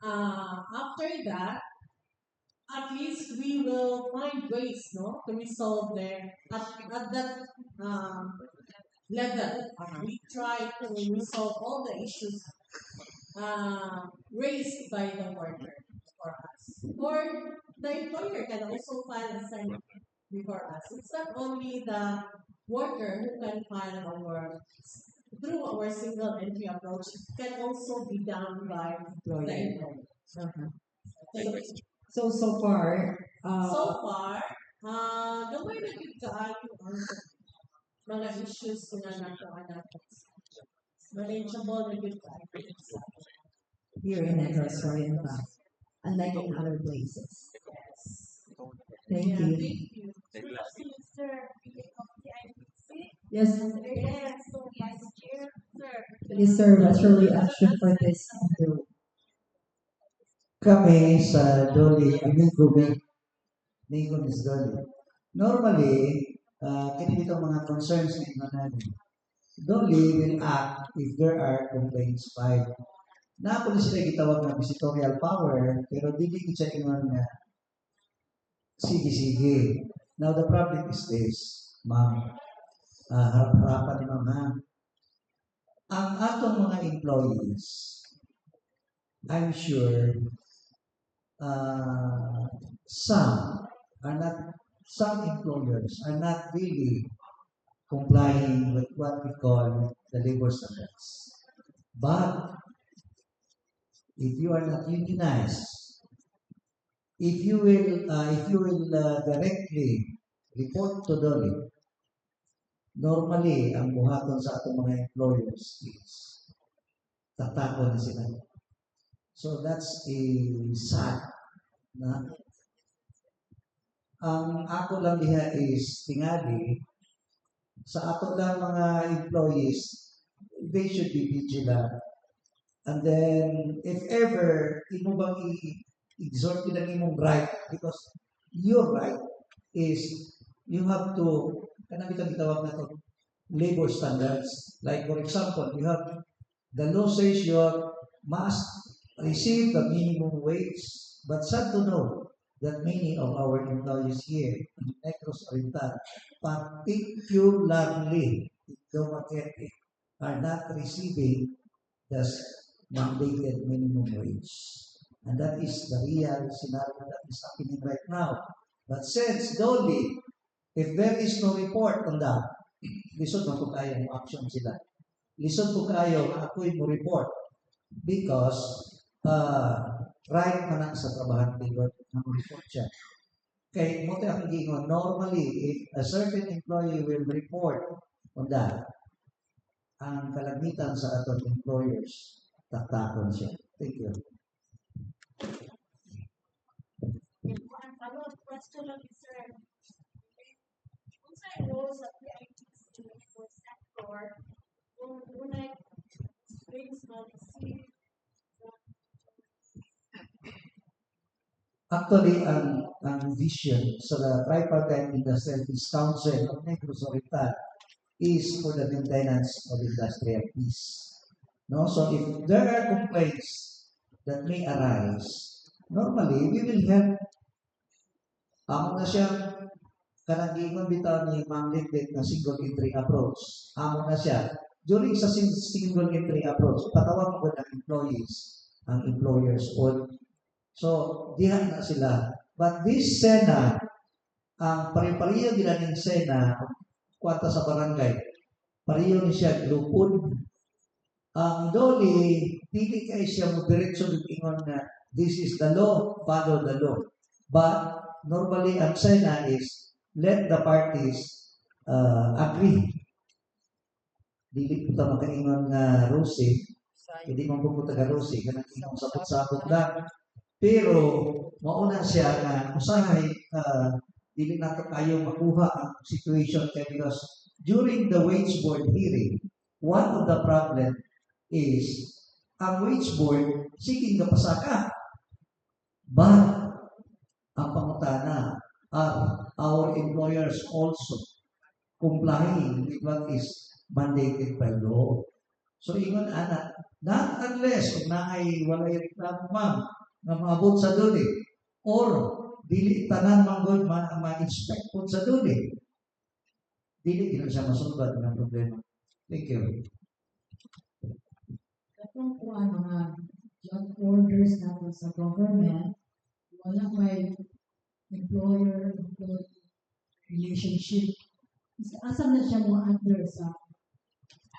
[SPEAKER 3] after that, at least we will find ways, no, to resolve their at that level. We try to resolve all the issues raised by the worker for us. Or the employer can also file a SENA before us. It's not only the worker who can file our through through our single entry approach can also be done by the
[SPEAKER 1] Employer.
[SPEAKER 3] Employer.
[SPEAKER 4] So far,
[SPEAKER 3] So far, gamay na gyud kaayo ang mga issues nga nato anak. Manageable na gyud kaayo.
[SPEAKER 1] Here in Negros Oriental, unlike in other places.
[SPEAKER 3] Yes.
[SPEAKER 1] Thank
[SPEAKER 3] Yeah,
[SPEAKER 1] you.
[SPEAKER 3] thank you.
[SPEAKER 6] Good afternoon, sir. Of PITC.
[SPEAKER 1] Yes,
[SPEAKER 6] Yes, so Vice Chair, sir.
[SPEAKER 1] Please, sir, what's your reaction for this? Andrew?
[SPEAKER 7] Kami sa DOLE, amigo mi, amigo Miss DOLE. Normally, kini dito mga concerns na ingon namin. DOLE will act if there are complaints filed. Naa po sila gitawag na visitorial power, pero dili gid siya ingon nga sige sige. Now the problem is this, ma'am. Harap-harapan ni ma'am ha. Ang atong mga employees, I'm sure some are not, some employers are not really complying with what we call the labor standards. But if you are not unionized, if you will directly report to DOLE, normally ang buhaton sa atong mga employers is tatakon na sila. So that's a sad na ang ako lang diha is tingali sa ato lang mga employees, they should be vigilant. And then if ever imo bang i-exert yun ang imong right, because your right is you have to kanang bitang gitawag na to labor standards. Like for example, you have the law says you must receive the minimum wage. But sad to know that many of our employees here in Negros Oriental, particularly in Dumaguete, are not receiving the mandated minimum wage. And that is the real scenario that is happening right now. But since DOLE, if there is no report on that, lisod man po kayo mo action sila. Lisod po kayo nga ako'y mo report because right man na sa trabahante nga mo report siya. Kay mao to akong giingon, normally if a certain employee will report on that, ang kalamitan sa atong employers, taktakon siya. Thank you.
[SPEAKER 6] One follow-up question lang, sir. Unsay role sa PITC labor sector kung dunay strings policy?
[SPEAKER 7] Actually, ang vision sa the Tripartite Industrial Peace Council of Negros Oriental is for the maintenance of industrial peace. No? So if there are complaints that may arise, normally we will help. Amo na siya, kanang giingon bitaw ni Ma'am Litlit na single entry approach. Amo na siya. During sa single entry approach, patawag mo ng employees, ang employers po. So, diha na sila. But this SENA, ang pare-pareho gila ning SENA, kwata sa barangay, pareho ni siya grupon. Ang DOLE, dili kay siya mo diretso ng ingon na this is the law, follow the law. But normally ang SENA is let the parties agree. Dili po ta makaingon nga Rosie, hindi man po taga Rosie, kanang ingon sabot-sabot lang. Pero mauna siya nga usahay dili nato kayo makuha ang situation kay because during the wage board hearing, one of the problem is ang wage board sige nga pasaka. But ang pangutana, are our employers also complying with what is mandated by law? So ingon ana, not unless kung naay walay reklamo, ma'am, nga maabot sa DOLE or dili tanan man gud ma-inspect pod sa DOLE, dili gid siya masulbad ng problema. Thank you.
[SPEAKER 1] Katong kuan mga job orders nato sa government, wala may employer-employee relationship. Asa na siya mo under sa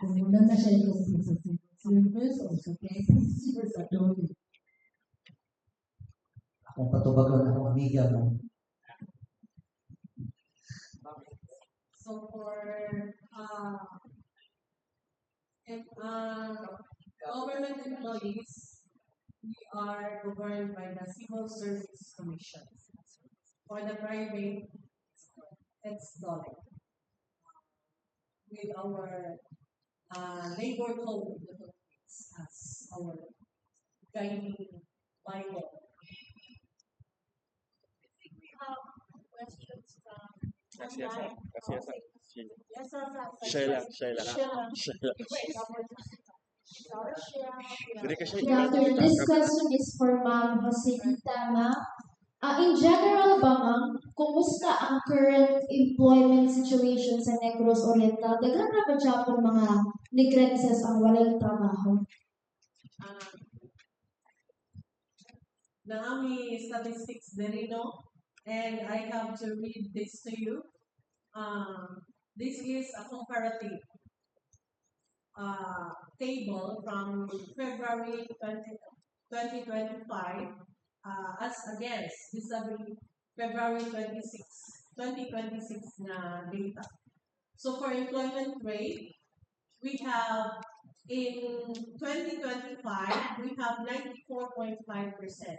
[SPEAKER 1] Kung wala na siya i-compete sa civil service o sa KPC or sa DOLE.
[SPEAKER 7] Akong patubagon akong amiga mo.
[SPEAKER 3] So for and, government employees, we are governed by the Civil Service Commission. For the private, it's DOLE. With our labor code of the Philippines as our guiding Bible.
[SPEAKER 10] I think we have questions from
[SPEAKER 2] Gracias,
[SPEAKER 10] online.
[SPEAKER 2] Gracias.
[SPEAKER 10] Yes, sir.
[SPEAKER 2] Sheila, Sheila.
[SPEAKER 10] Sheila.
[SPEAKER 2] Sheila.
[SPEAKER 10] Sorry, Sheila.
[SPEAKER 2] Dili kasi
[SPEAKER 6] Good afternoon. This question is for Ma'am Joselita, ma'am. In general ba, ma'am, kumusta ang current employment situation sa Negros Oriental? Daghan ra ba gyapon mga Negrenses ang walay trabaho?
[SPEAKER 3] Naa mi statistics diri, no? And I have to read this to you. This is a comparative table from February 20, 2025 as against vis-a-vis February 26, 2026 na data. So for employment rate, we have in 2025, we have 94.5%.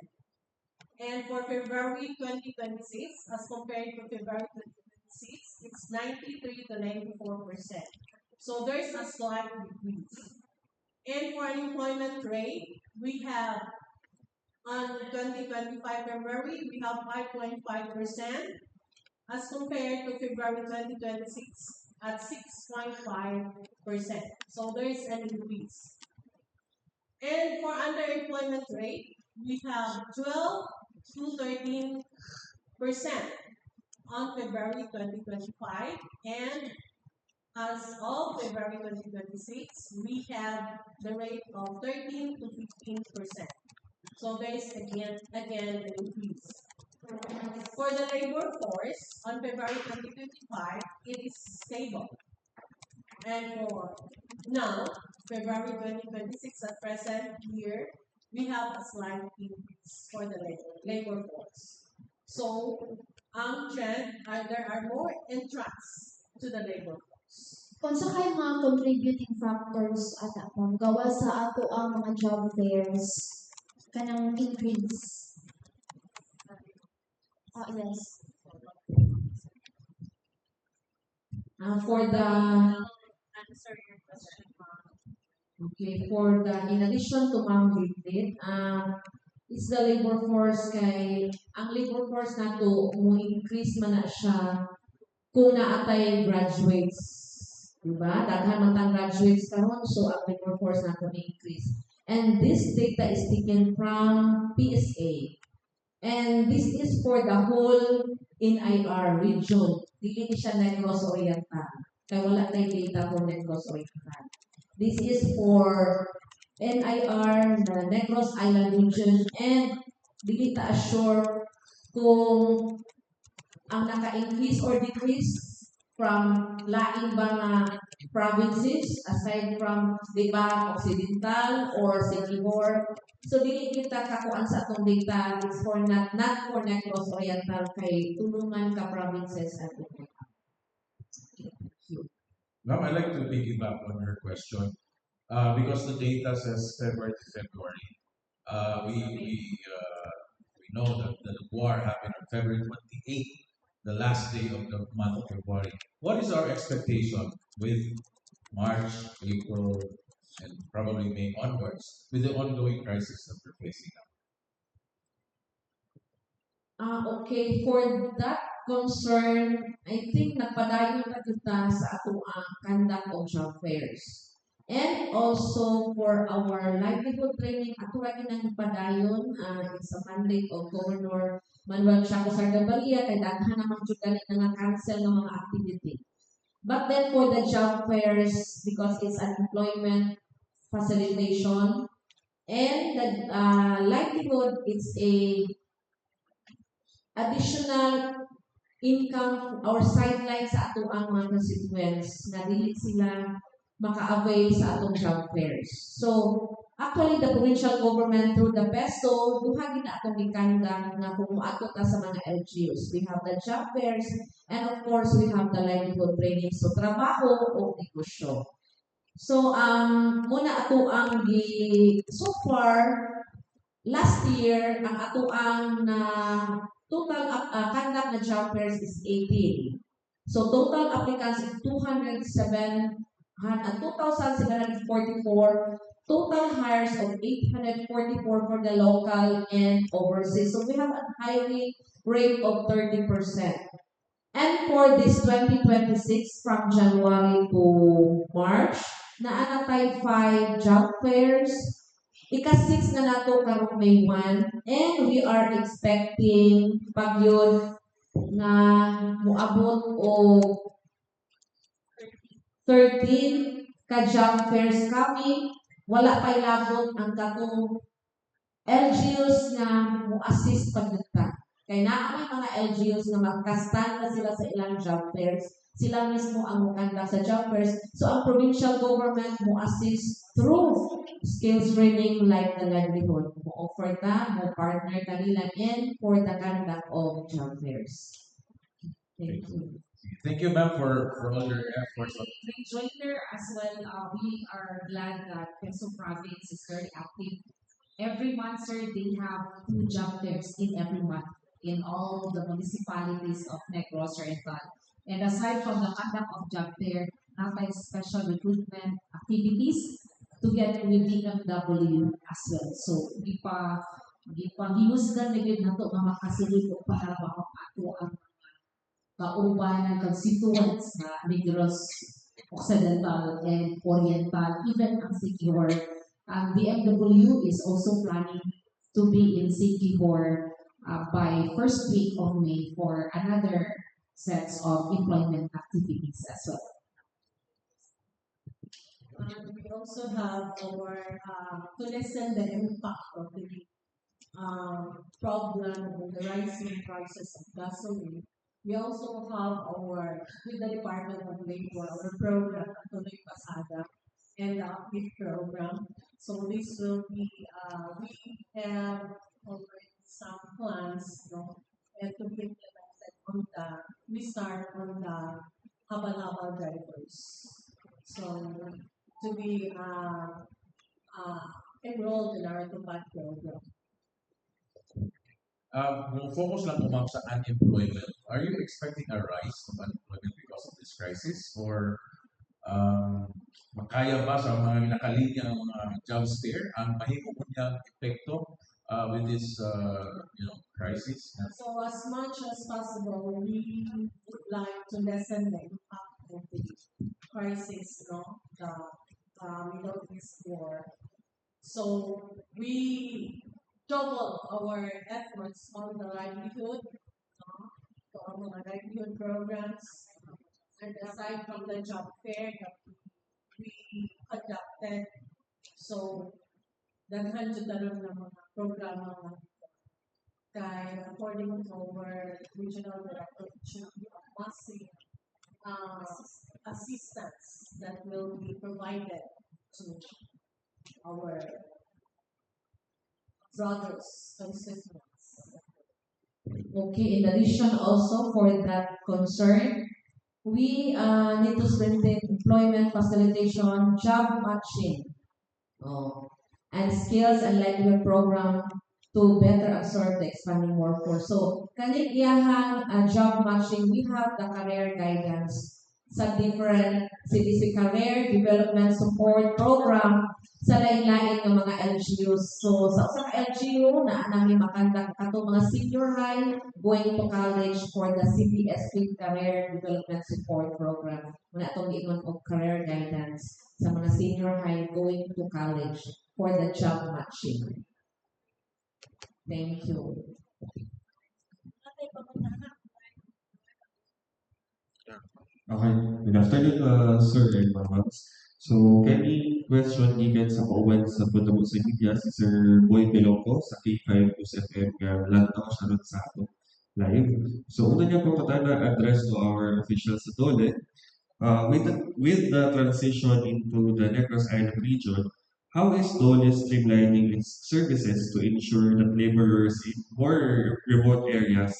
[SPEAKER 3] And for February 2026, as compared to February 2026, it's 93 to 94%. So there's a slight decrease. And for unemployment rate, we have on 2025 February, we have 5.5% as compared to February 2026 at 6.5%. So there is an increase. And for underemployment rate, we have 12 to 13% on February 2025, and as of February 2026, we have the rate of 13 to 15%. So there is again an increase. For the labor force, on February 2025, it is stable. And for now, February 2026 at present year, we have a slight increase for the labor force. So, ang trend, there are more entrants to the labor force.
[SPEAKER 6] Unsa kay mga contributing factors ana, ma'am, gawa sa ato ang mga job fairs kanang increase? Oh, yes.
[SPEAKER 4] For the
[SPEAKER 3] Answer your question, ma'am.
[SPEAKER 4] Okay, for the in addition to Ma'am Lidlit, it's the labor force kay ang labor force nato mo increase man na siya kung naa tay graduates. Diba? Daghan man tang graduates karon, so ang labor force nato ni increase. And this data is taken from PSA. And this is for the whole NIR region. Dili ni siya Negros Oriental. Kay wala tay data for Negros Oriental. This is for NIR, the Negros Island region, and dili ta assure kung ang naka-increase or decrease from lain ba nga provinces aside from, di ba, Occidental or Siquijor. So dili kita kakuan sa atong data, it's for not for Negros Oriental kay tulungan ka provinces at NIR. Thank you.
[SPEAKER 8] Ma'am, I'd like to piggyback on her question. Because the data says February to February. We know that the war happened on February 28th, the last day of the month of February. What is our expectation with March, April, and probably May onwards with the ongoing crisis that we're facing now?
[SPEAKER 4] Okay, for that concern, I think nagpadayon na kita sa ato ang conduct of job fairs. And also for our livelihood training, ato lagi nang padayon, it's a mandate of Governor Manuel Chaco Sargavalia, kay daghan naman jud gani nga cancel ng mga activity. But then for the job fairs, because it's an employment facilitation, and the livelihood, it's a additional income or sideline sa ato ang mga constituents nga dili sila maka-avail sa atong job fairs. So, actually, the provincial government through the PESO, duha gid na atong gi-conduct nga kung moadto ta sa mga LGUs. We have the job fairs and of course, we have the livelihood training. So, trabaho o negosyo. So, mao na ato ang gi, so far, last year, ang ato ang na total conduct na job fairs is 18. So, total applicants is 207, 2,744, total hires of 844 for the local and overseas. So, we have a hiring rate of 30%. And for this 2026, from January to March, naa na tay 5 job fairs. Ika-6 na nato karong May 1 and we are expecting pagyud nga moabot og 13 ka job fairs coming. Wala pa'y labot ang katong LGUs nga mo assist pagdita. Kay naa may mga LGUs nga maka-stand na sila sa ilang job fairs. Sila mismo ang mo-conduct sa job fairs. So ang provincial government mo assist through skills training like the livelihood. Mo offer ta, mo partner kanila and for the conduct of job fairs. Thank you.
[SPEAKER 8] Thank you, ma'am, for all your efforts.
[SPEAKER 5] Rejoinder as well, we are glad that PESO Province is very active. Every month, sir, they have two job fairs in every month in all the municipalities of Negros Oriental. And aside from the conduct of job fair, naa tay special recruitment activities together with DMW as well. So, gipa hinusgan na gyud nato nga makasulod og patrabaho ato ang mga kauban ng constituents na Negros Occidental and Oriental, even ang Siquijor. Ang DMW is also planning to be in Siquijor by first week of May for another sets of employment activities as well.
[SPEAKER 3] And we also have our, to lessen the impact of the problem of the rising prices of gasoline. We also have our, with the Department of Labor, our program, Tuloy Pasada, and the Uplift program. So this will be, we have already some plans, no, and to be implemented on the, we start on the habal-habal drivers. So to be enrolled in our Tupad program.
[SPEAKER 8] Kung focus lang ko, ma'am, sa unemployment, are you expecting a rise of unemployment because of this crisis? Or makaya ba sa mga nakalinya ang mga jobs fair ang mahimo mo niyang epekto with this crisis?
[SPEAKER 3] So as much as possible, we would like to lessen the impact of the crisis, no, the Middle East war. So we double our efforts on the livelihood, no, to our mga livelihood programs, and aside from the job fair that we conducted, so daghan jud taron nga mga programa nga kay according to our regional director, it should be a massive assistance that will be provided to our brothers, constituents.
[SPEAKER 4] Okay, in addition also for that concern, we need to strengthen employment facilitation, job matching, oh, and skills and livelihood program to better absorb the expanding workforce. So, kaning iyahang job matching, we have the career guidance sa different CDC Career Development Support Program sa lain-lain nga mga LGUs. So, sa usa ka LGU na nami ma-conduct katong mga senior high going to college for the CDSP Career Development Support Program. Mao na atong giingon og career guidance sa mga senior high going to college for the job matching. Thank you.
[SPEAKER 10] Naa tay pangutana.
[SPEAKER 11] Okay. Good afternoon, sir and ma'ams. So, kani question gikan sa kauban sa Pundamo sa media si Sir Boy Beloco sa K5 News FM nga lantaw siya ron sa ato live. So, una niya pangutana address to our officials sa DOLE. With the transition into the Negros Island region, how is DOLE streamlining its services to ensure that laborers in more remote areas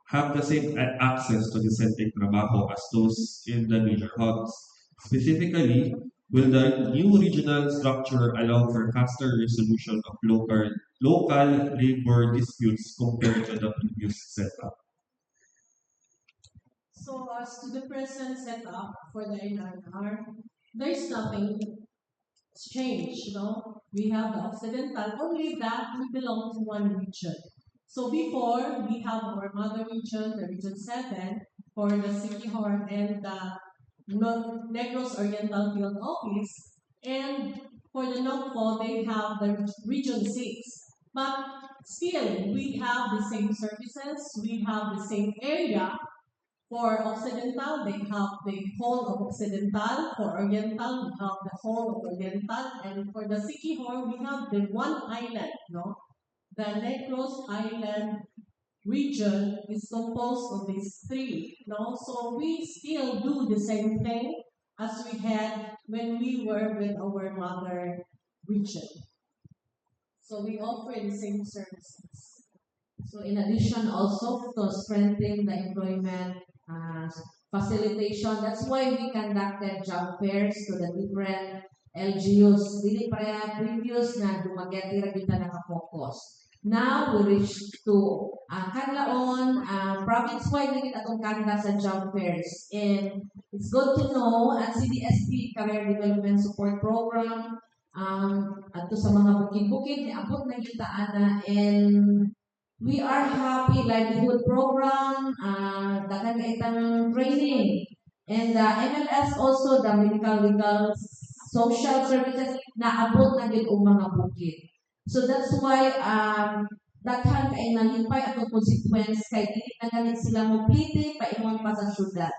[SPEAKER 11] have the same access to decente trabajo as those in the major hubs? Specifically, will the new regional structure allow for faster resolution of local labor disputes compared to the previous setup?
[SPEAKER 3] So as to the present setup for the NIR, there's nothing changed, no? We have the Occidental, only that we belong to one region. So before, we have our mother region, the Region 7, for the Siquijor and the Negros Oriental Field Office. And for the NOCFO, they have the Region 6. But still, we have the same services, we have the same area. For Occidental, they have the whole of Occidental. For Oriental, we have the whole of Oriental. And for the Siquijor, we have the one island, no? The Negros Island region is composed of these three, no? So we still do the same thing as we had when we were with our mother region. So we offer the same services.
[SPEAKER 4] So in addition also to strengthen the employment facilitation, that's why we conducted job fairs to the different LGUs. Dili pa previous na Dumaguete ra kita naka-focus. Now, we reach to Canlaon, province-wide na kita atong conduct sa job fairs. And it's good to know at CDSP, Career Development Support Program, adto sa mga bukid-bukid, niabot na kita ana, and we are happy. Livelihood program, daghan kay itang training. And the MLS also, the medical, legal, social services, naabot na gyud og mga bukid. So that's why daghan kay nalipay atong constituents kay dili na ganit sila mo plite paingon pa sa syudad.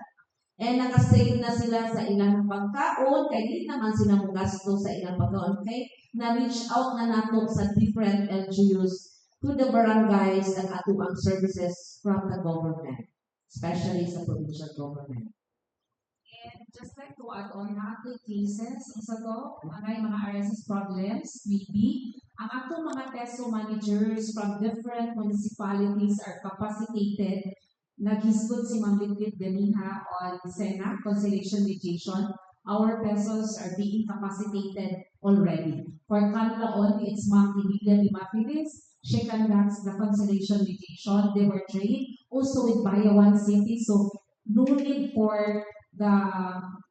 [SPEAKER 4] And nakasave na sila sa ilang pagkaon kay dili naman sila mo gasto sa ilang pagkaon kay na-reach out na nato sa different LGUs, to the barangays, ang atoang services from the government, especially sa provincial government.
[SPEAKER 5] And just like to add on na ato cases, sa to, anay mga RSS problems, maybe, ang atong mga PESO managers from different municipalities are capacitated. Naghisgot si Ma'am Litlit ganiha on SENA, Conciliation Mediation. Our PESOs are being capacitated already. For Canlaon, it's Ma'am Emilia Limafides. She conducts the conciliation mediation. They were trained also with Bayawan City. So, no need for the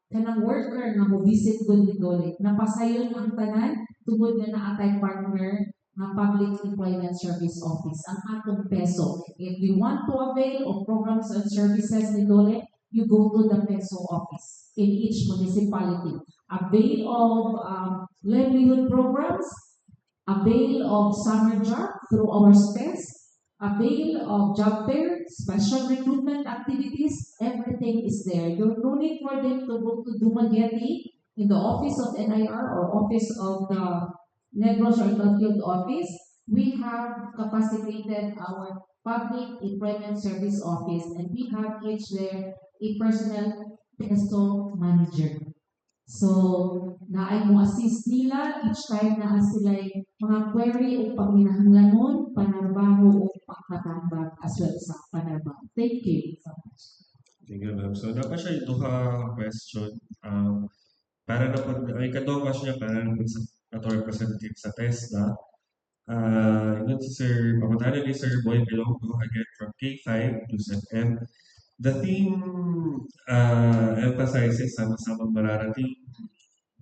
[SPEAKER 5] kanang worker nga mo visit gud ni DOLE. Napasayon ang tanan tungod nga naa tay partner nga Public Employment Service Office, ang atong PESO. If we want to avail of programs and services ni DOLE, you go to the PESO office in each municipality. Avail of livelihood programs, avail of summer job through our space, avail of job fair, special recruitment activities, everything is there. There's no need for them to go to Dumaguete in the office of NIR or office of the Negros Oriental Field Office. We have capacitated our Public Employment Service Office and we have each there a personal PESO manager. So, naay mo assist nila each time na sila mga query o panginahanglanon, panarbaho o pagpatambag as well sa panarbaho. Thank you so much.
[SPEAKER 11] Thank you, ma'am. So, naa pa siya duha question. Para na po, ay kadtong question niya para na po sa ato representative sa TESDA. Yun si Sir, pangutana ni Sir Boy Pilongo again from K5 News FM. The theme emphasizes sama-samang mararating,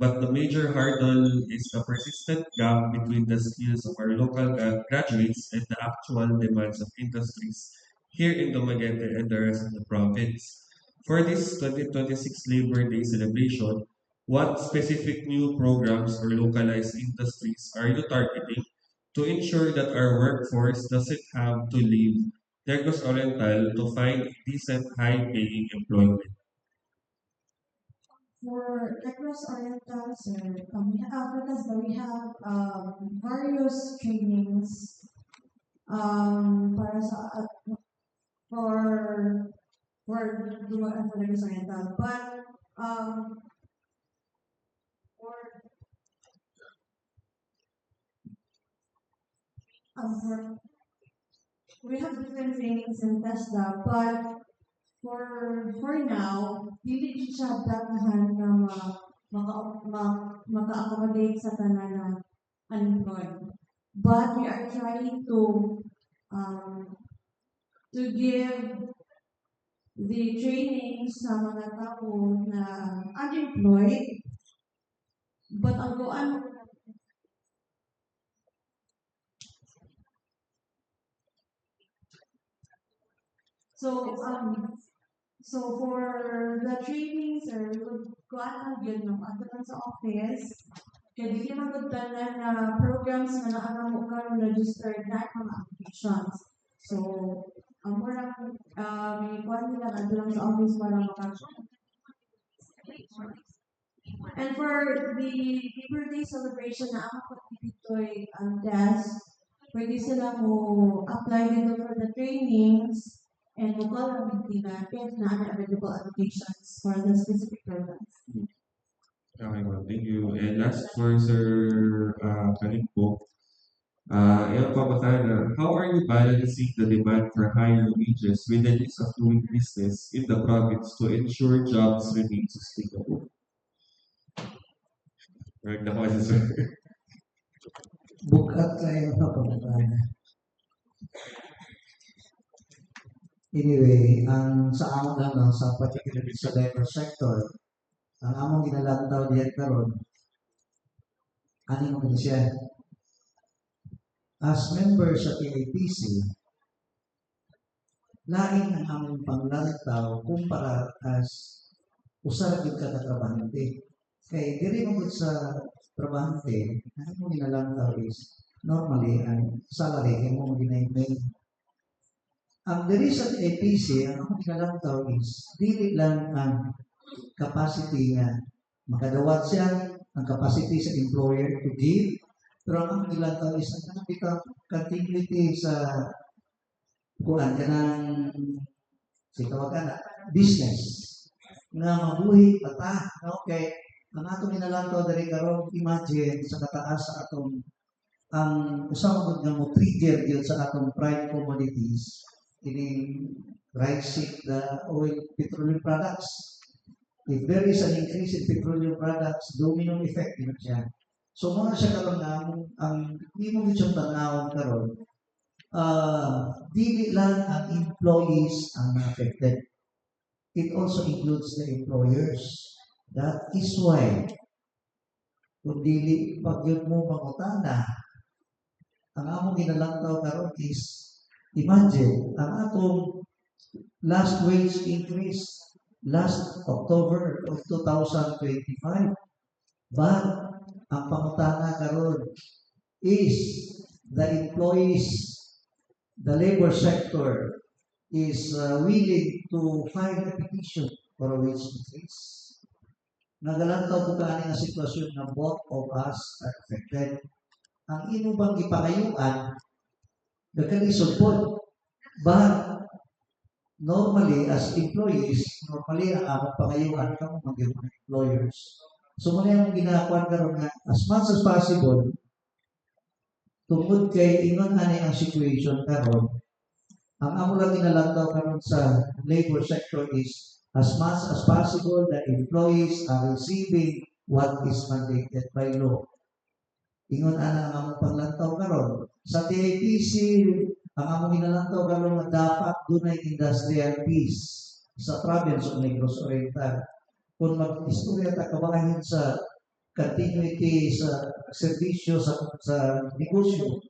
[SPEAKER 11] but the major hurdle is the persistent gap between the skills of our local graduates and the actual demands of industries here in Dumaguete and the rest of the province. For this 2026 Labor Day celebration, what specific new programs or localized industries are you targeting to ensure that our workforce doesn't have to leave Negros Oriental to find decent, high-paying employment?
[SPEAKER 6] For Negros Oriental, sir, we have, for TESDA, we have various trainings para sa, for Negros Oriental. But For for we have different trainings in TESDA, but for now, dili siya daghan nga maka-accommodate sa tanan na unemployed. But we are trying to give the training sa mga tao na unemployed, but ang kuan. So for the training, sir, we would kuan lang gyud, no, adto lang sa office kay dili man gud tanan na programs na naa namo karon registered na mga applications. So ang murag kuan nila, adto lang sa office para maka. And for the Labor Day celebration na ako dito ang desk, pwede sila mo apply dito for the trainings and mo call lang nila if na available applications for the specific programs.
[SPEAKER 11] Okay, ma'am. Thank you. And last for Sir Kalimpo, iyang pangutana, how are you balancing the demand for higher wages with the ease of doing business in the province to ensure jobs remain sustainable? Right na ko sir.
[SPEAKER 7] Bug-at kayo na pangutana. Anyway, ang sa amon lang, no, sa particularly sa labor sector, ang among ginalantaw diyan karon, ani mo gini siya. As member sa TIPC, lain ang among panglantaw kumpara as usa ra gyud ka ka trabahante. Kay diri mo gud sa trabahante, ang among ginalantaw is normally ang salary kay mo ginay main. Ang diri sa TIPC, ang among ginalantaw is dili lang ang capacity nga makadawat siya, ang capacity sa employer to give, pero ang among gilantaw is ang kanang bitaw continuity sa kuan, kanang si tawag na business nga mabuhi pa ta, no? Kay ang atong ginalantaw diri karon, imagine sa kataas sa atong, ang usa man gud nga mo trigger gyud sa atong prime commodities kining rising the oil, petroleum products. If there is an increase in petroleum products, domino effect din siya. So mga siya karon nga ang imo gyud siyang tan-awon karon, dili lang ang employees ang affected. It also includes the employers. That is why kung dili pag yun mo mangutana, ang among ginalantaw karon is, imagine ang atong last wage increase last October of 2025. But ang pangutana karon is the employees, the labor sector is willing to file a petition for a wage increase. Nagalantaw ko kaani nga sitwasyon nga both of us are affected. Ang imo bang gipangayuan, nagkalisod po. But normally, as employees, normally ang among pangayuan, kamo magyud mga employers. So muna yung ginakuan karon nga as much as possible, tungod kay ingon ani ang situation karon, ang amo lang ginalantaw karon sa labor sector is as much as possible the employees are receiving what is mandated by law. Ingon ana ang among panglantaw karon. Sa TIPC, ang among ginalantaw karon nga dapat dunay industrial peace sa province of Negros Oriental. Kung mag-istorya ta kabahin sa continuity sa serbisyo sa negosyo,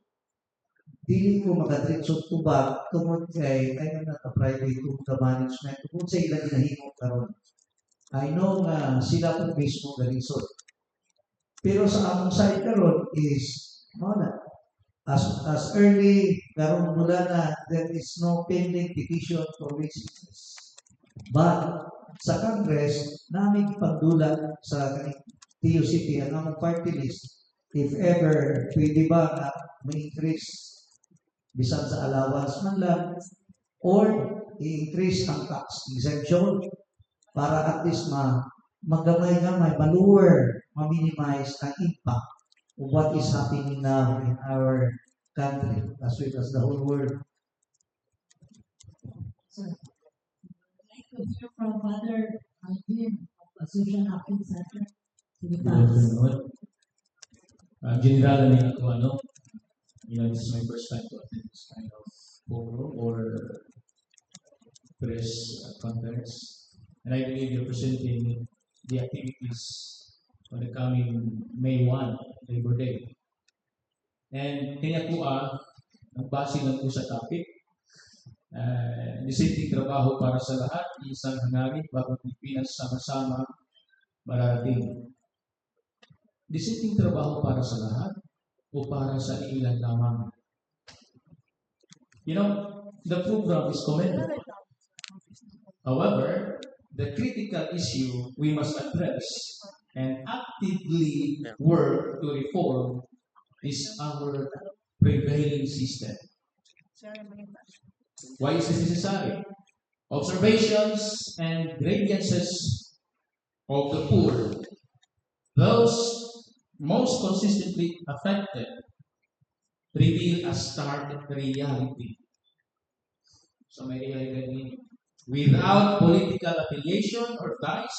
[SPEAKER 7] dili ko makadiretso tubag tungod kay I am not a private to the management tungod sa ilang ginahimo karon. I know nga sila po mismo galisod. Pero sa among side karon is mao na as early karong mula na there is no pending petition for wage increase. But sa Congress, namin pagdula sa kaning TUCP, ang among party list, if ever pwede ba nga may increase bisan sa allowance man lang or i-increase ang tax exemption para at least ma Magamay-gamay, ma-lower, ma-minimize ang impact of what is happening now in our country as well as the whole world.
[SPEAKER 1] Sir, I'd like to hear from Father Alvin of the Social Action Center. Sige
[SPEAKER 12] Good
[SPEAKER 1] pa.
[SPEAKER 12] Afternoon. General ni ako ano, this is my first time to attend this kind of forum or press conference. And I believe you're presenting the activities on the coming May 1, Labor Day. And kaya ko ang base lang ko sa topic, disenteng trabaho para sa lahat, isang hangarin, bagong Pilipinas sama-sama mararating. Disenteng trabaho para sa lahat o para sa ilan lamang? The program is commendable. However, the critical issue we must address and actively work to reform is our prevailing system. Why is this necessary? Observations and grievances of the poor, those most consistently affected, reveal a stark reality. So may reality. Without political affiliation or ties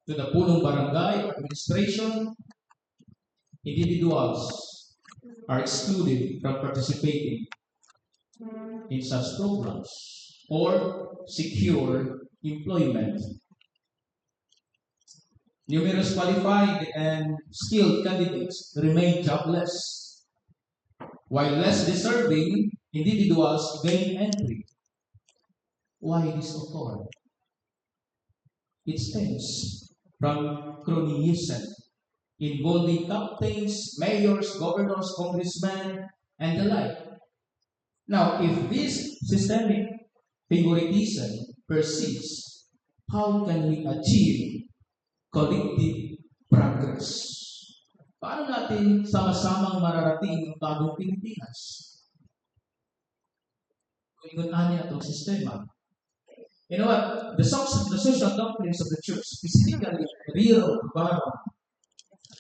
[SPEAKER 12] to the punong barangay or administration, individuals are excluded from participating in such programs or secure employment. Numerous qualified and skilled candidates remain jobless, while less deserving individuals gain entry. Why this occur? It stems from cronyism involving captains, mayors, governors, congressmen, and the like. Now, if this systemic favoritism persists, how can we achieve collective progress? Paano natin sama-samang mararating ang bagong Pilipinas? Kung ingon ani atong sistema. You know what? The social doctrines of the church, specifically Rerum Novarum,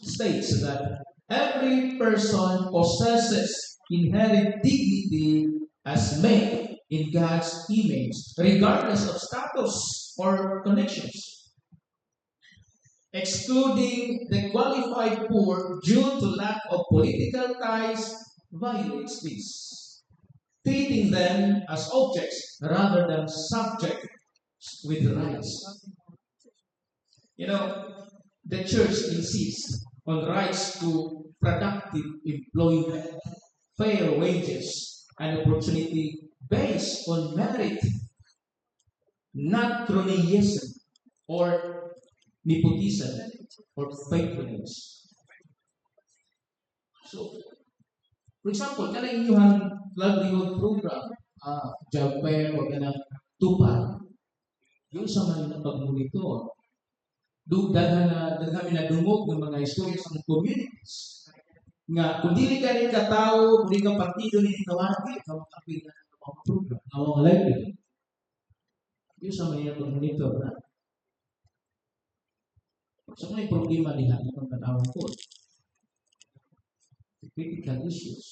[SPEAKER 12] states that every person possesses inherent dignity as made in God's image, regardless of status or connections. Excluding the qualified poor due to lack of political ties violates this, treating them as objects rather than subjects with rights. The church insists on rights to productive employment, fair wages, and opportunity based on merit, not cronyism or nepotism or patronage. So, for example, kanang inyong livelihood program, job fair or kanang TUPAD, giunsa man ang pag-monitor? Daghan na daghan mi nadungog ng mga istorya sa mga communities nga kung dili ka rin katao, kung dili ka partido ni kawanan, dili ka makapil na ng mga program, nga mga livelihood. Giunsa man yung pag-monitor na? So, may problema diha itong tanawon ko. The critical issues.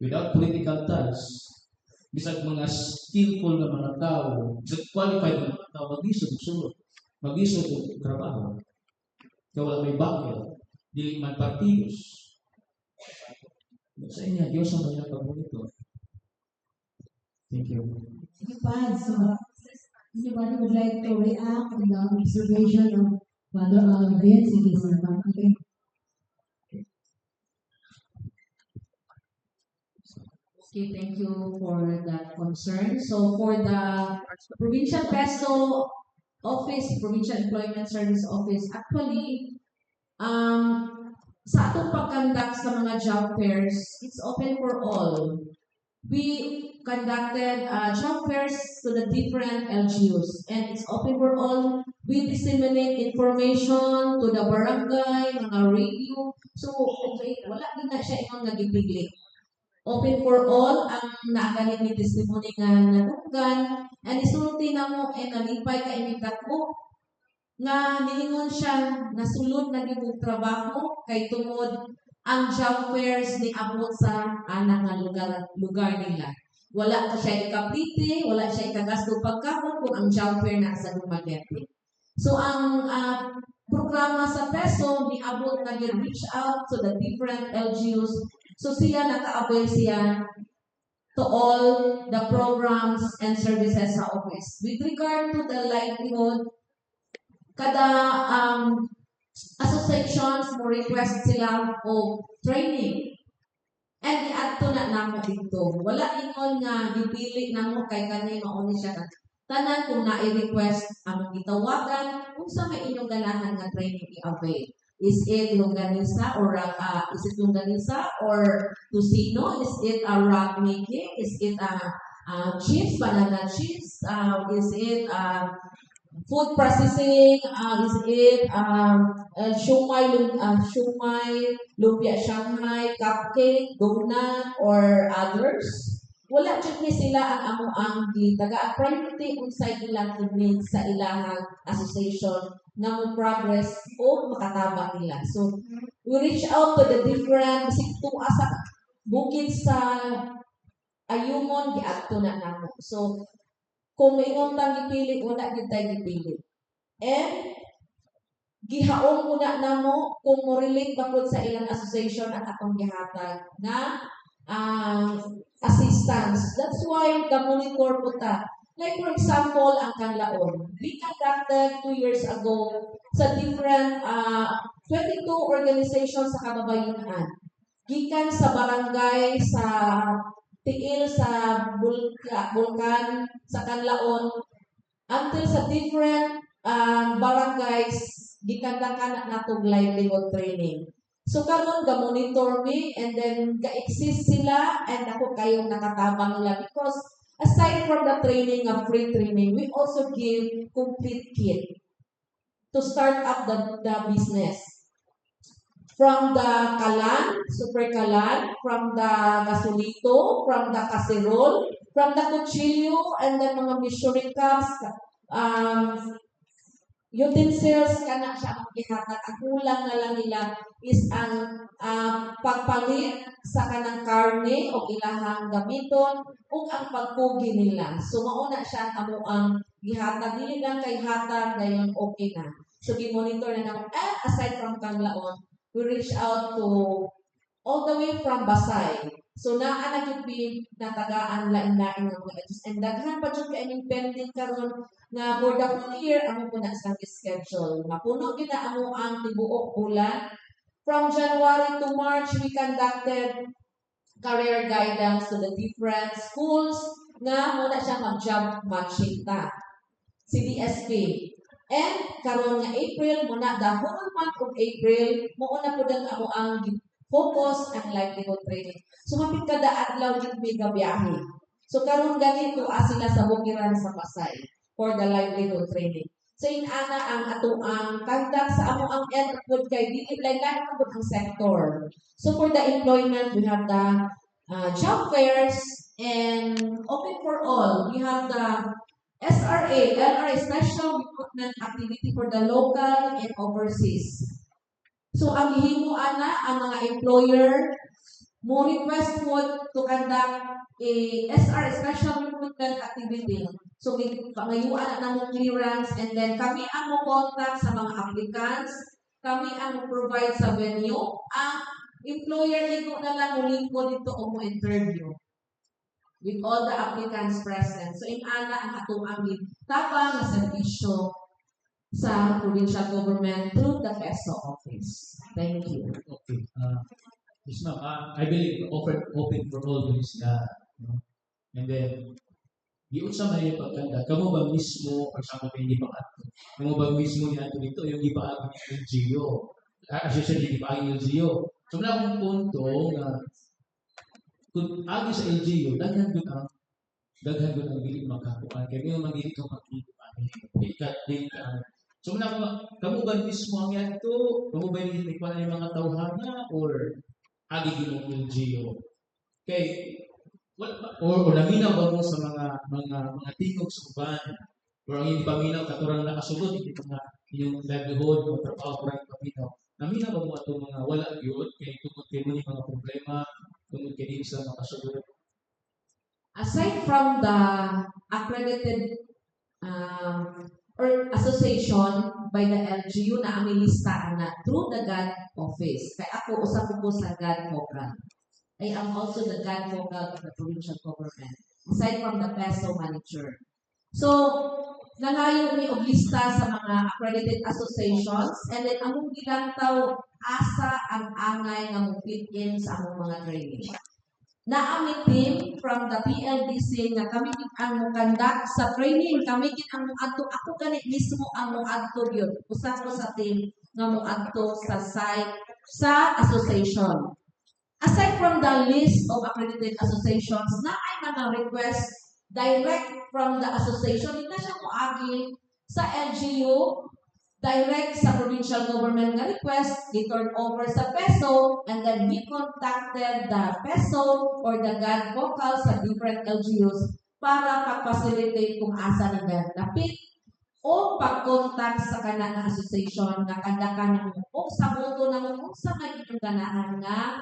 [SPEAKER 12] Without political ties, bisag mga skillful na mga tao, bisag qualified na mga tao, maglisod og sulod, maglisod og trabaho. Kaya wala may bakil, dili man partidos. Sa inyo, giunsa man yung pag-monitor? Thank you.
[SPEAKER 1] Sige pa, so anybody would like to react on the observation of Father Alvin? Sige, sir, ma'am. Okay.
[SPEAKER 4] Okay, thank you for that concern. So for the Provincial PESO Office, Provincial Employment Service Office, actually, sa atong pag-conduct sa mga job fairs, it's open for all. We conducted job fairs to the different LGUs, and it's open for all. We disseminate information to the barangay, mga radio. So, okay, wala din na siya ingon nga gipigli. Open for all ang naagalit ni testimony nga nadunggan, and isulti na mo and nalipay ka imigdak mo. Nga niingon siya, nasulod na gyud og trabaho kay tungod ang job fairs ni abot sa ana nga lugar lugar nila. Wala ka siya ikaplite, wala siya ikagasto pagkaon kung ang job fair na sa Dumaguete. So ang programa sa PESO niabot na gyud, reach out to the different LGUs. So siya naka-avail siya to all the programs and services sa office. With regard to the livelihood, kada associations mo request sila og training. And iadto na namo dito. Wala ingon nga gipili namo kay kani mao ni siya. Tanan kung naay request, among gitawagan unsa may inyong ganahan nga training i-avail. Is it longganisa or is it longganisa or tocino? Is it a rag making? Is it a chips, banana chips? Is it food processing? Is it siomai, siomai, lumpia Shanghai, cupcake, donut, or others? Wala jud ni sila ang amo ang gitaga. Ang priority unsay ilang needs sa ilahang association nga mo progress o makatabang nila. So, we reach out to the different, bisig tuwa sa bukid sa Ayungin, giadto na namo. So, kung maingon tang gipili, wala gyud tay gipili. And gihaom muna namo kung mo relate ba pud sa ilang association ang atong gihatag na assistance. That's why ga-monitor po ta. Like for example, ang Kanlaon. We conducted 2 years ago sa different 22 organizations sa Kababayen-an. Gikan sa barangay, sa tiil sa Bulkan, sa Kanlaon, until sa different barangays, gikandakan na natong livelihood training. So karon ga-monitor mi and then ga-exist sila and ako kayong nakatabang nila because aside from the training of free training, we also give complete kit to start up the business. From the kalan, super kalan, from the gasolito, from the casserole, from the kutsilyo, and then mga measuring cups, utensils, kana siya ang gihatag. Ang kulang na lang nila is ang pagpalit sa kanang karne o ilahang gamiton ug ang pagkugi nila. So mao na siya ang amo ang gihatag. Dili lang kay hatag dayon okay na. So gi-monitor na namo. And aside from Kanlaon, we reach out to all the way from Basay. So naa na gyud mi natagaan lain-lain nga mga edges. And daghan pa jud kay ining pending karon nga for the whole year amo po na sa schedule. Mapuno gyud na amo ang tibuok bulan. From January to March, we conducted career guidance to the different schools nga muna siya mag-job matching ta. CDSP. And karon nga April muna, the whole month of April mo na pud ang amo ang focus ang livelihood training. So hapit kada adlaw jud mi gabiyahe. So karon ganito sila sa bukiran sa Pasay for the livelihood training. So inana ang ato ang conduct sa amo ang end pud kay dili lain-lain man pud ang sector. So for the employment, we have the job fairs and open for all. We have the SRA, LRA, Special Recruitment Activity for the local and overseas. So ang gihimo ana ang mga employer mo request po to conduct a SR, Special Recruitment Activity. So pangayuan na namo clearance and then kami ang mo contact sa mga applicants, kami ang mo provide sa venue, ang employer igo na lang mo lingkod dito o mo interview with all the applicants present. So ingana ang atong ang tabang nga serbisyo sa provincial government through the PESO office. Thank you.
[SPEAKER 12] Okay. Yes, ma'am. I believe offer open for all is no? And then, giunsa man yung pagkanda, kamo ba mismo, for example, may hindi pa ato, kamo ba mismo ni ato dito, yung gipaagi ni LGU? Especially gipaagi ni LGU. So, wala akong punto nga, kung agi sa LGU, daghan gud ang dili makakuan. Kaya may mga dili ka pagtutuan. Dili ka. So, wala ko, kamo ba mismo ang yanto? Kamo ba yung ikuan yung mga tawhana or agi ginong LGU? Kay or naminaw ba mo sa mga tingog sa uban? Pero ang inyong paminaw, katurang nakasulod, hindi pa nga inyong livelihood, o trabaho, pero ang paminaw. Naminaw ba mo atong mga wala yun, kay tungod kay mo ni mga problema, tungod kay di sila makasulod?
[SPEAKER 4] Aside from the accredited or association by the LGU na aming lista na through the GAD office. Kaya ako, usap ko sa GAD focal. I am also the GAD focal of the provincial government, aside from the PESO manager. So, nangayo mi og lista sa mga accredited associations and then among gilantaw asa ang angay nga mo fit in sa among mga training. Naa mi team from the PLDC nga kami gid ang mo-conduct sa training, kami gid ang moadto, ako gani mismo ang moadto gyud. Usa ko sa team nga moadto sa site sa association. Aside from the list of accredited associations, na ay mga request direct from the association, hindi na siya moagi sa LGU, direct sa provincial government nga request, they turn over sa PESO, and then we contacted the PESO or the GAD focal sa different LGUs para pag-facilitate kung asa nila dapit o pag-contact sa kanang association nga kada ka namo o sa boto namo kung sa may inyong ganahan nga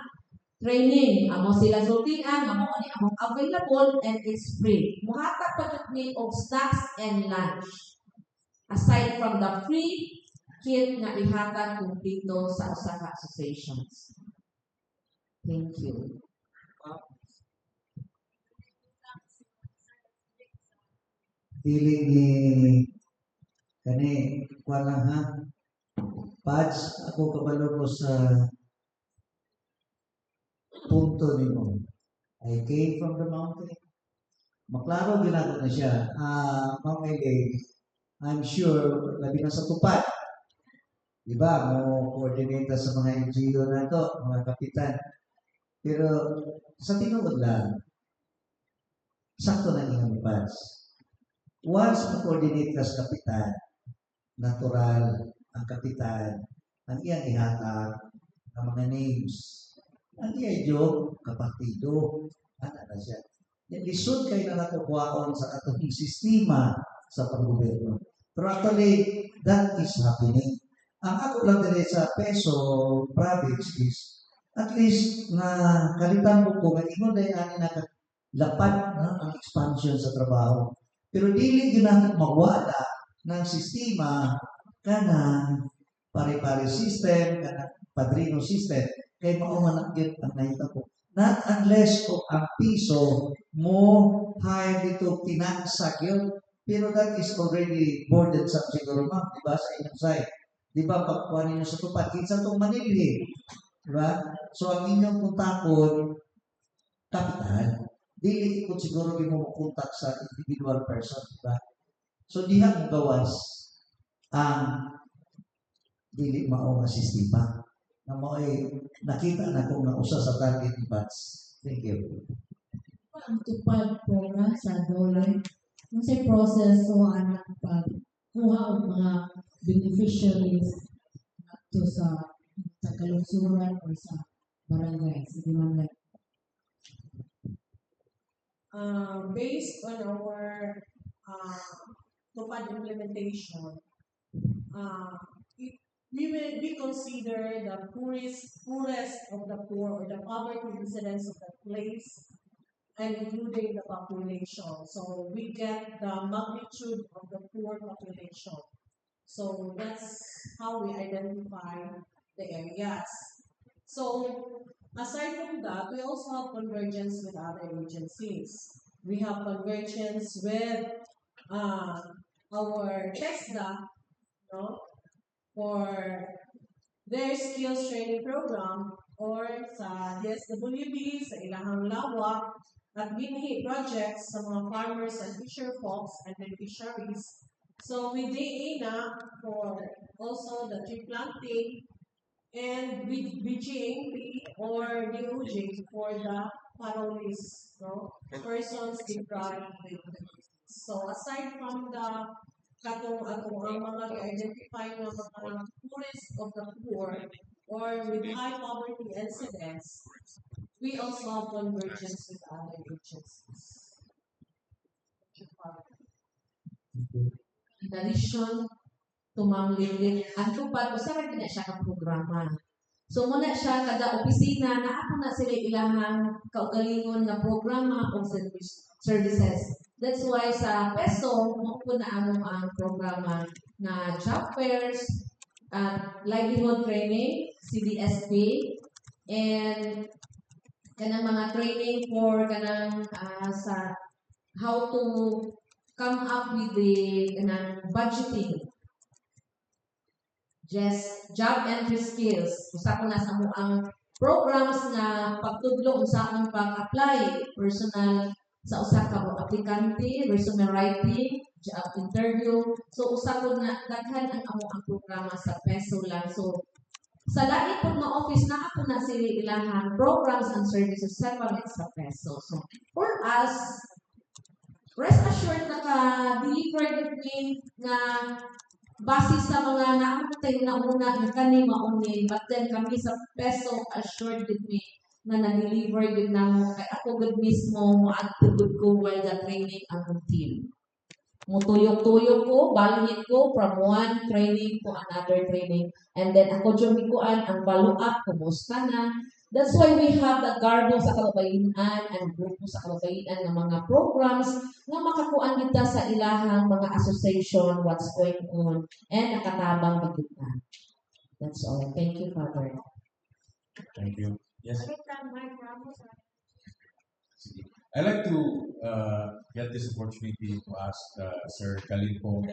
[SPEAKER 4] training. Amo sila sultian, amo ni among available and it's free. Muhatag pa jud mi og snacks and lunch, aside from the free kit nga ihatag kumpleto sa usa ka associations. Thank you.
[SPEAKER 7] Feeling ni kani kuan lang ha. Pads, ako kabalo ko sa punto nimo. I came from the mountain. Maklaro ginako na siya. Ma'am Elaine, I'm sure, labi na sa tupad. Di ba? Mo coordinate sa mga NGO na to, mga kapitan. Pero sa tinuod lang, sakto na ingon ni Pads. Once mo-coordinate ka sa kapitan, natural ang kapitan, ang iyang ihatag ang mga names. Ang iya job, kapartido, ana na siya. Yan, lisod kay na nakukuhaon sa atong sistema sa panggobyerno. Pero actually, that is happening. Ang ako lang diri sa PESO province is, at least na kalitan ko ko, nga ingon dahil ani nakalapad na ang expansion sa trabaho. Pero dili gyud na mawala ng sistema kanang pare-pare system, kanang padrino system, kay mao man ang gyud ang nahitabo. Not unless kung ang PESO mo hire dito tinaksa gyud, pero that is already burdensome siguro ma'am, di ba, sa inyong side. Di ba, pagkuha ninyo sa tupad, kinsa tong manilhi, di ba? So ang inyong kontakon, kapital. Dili ikot siguro di mo kontak sa individual person, di ba? So diha mo gawas ang dili mao nga sistema. Na mao'y nakita na kung nausa sa target ni Bats. Thank you.
[SPEAKER 1] Ang tupad program sa DOLE, unsay process o anak pag kuha og mga beneficiaries to sa kalungsuran or sa barangay? Sige, ma'am. Like,
[SPEAKER 3] Based on our TUPAD implementation, we consider the poorest of the poor or the poverty incidence of the place and including the population. So we get the magnitude of the poor population. So that's how we identify the areas. So aside from that, we also have convergence with other agencies. We have convergence with our TESDA, no, for their skills training program or sa DSWD, sa ilahang lawak at binhi projects sa mga farmers and fisher folks and beneficiaries. So with DA na for also the tree planting and with BGMP or DOJ for the parolees, no? Persons deprived of liberty. So aside from the katong atong ang mga i-identify nga mga poorest of the poor or with high poverty incidence, we also have convergence with other agencies.
[SPEAKER 7] Thank you.
[SPEAKER 4] In addition to Ma'am Lilit, ang TUPAD, usa ra na siya ka programa. So muna siya kada opisina naa po na sila ilahang kaugalingon nga programa o services. That's why sa PESO, mao po na amo ang programa na job fairs, at livelihood training, CDSP, and kanang mga training for kanang sa how to come up with the kanang budgeting, just job entry skills. Usa ko na sa ang programs nga pagtudlo unsaon pag-apply personal sa usa ka aplikante, resume writing, job interview. So usa ko na, daghan ang amo ang programa sa PESO lang. So sa lain po nga office, naa po na sila ilahang programs and services separate sa PESO. So for us, rest assured naka-deliver gid mi nga base sa mga naamot na una nga kani mauni, but then kami sa PESO, assured gid mi nga na-deliver gid namo kay ako gud mismo moadto gud ko while the training ang team. Mutuyok-tuyok ko, balhin ko from one training to another training. And then ako jud gikuan ang follow up, kumusta na. That's why we have the Garbo sa Kababayen-an and Grupo sa Kababayen-an nga mga programs nga makakuan kita sa ilahang mga association, what's going on, and nakatabang gid kita. That's all. Thank you, Father.
[SPEAKER 8] Thank you. Yes. Sige. I'd like to get this opportunity to ask Sir Kalimpong,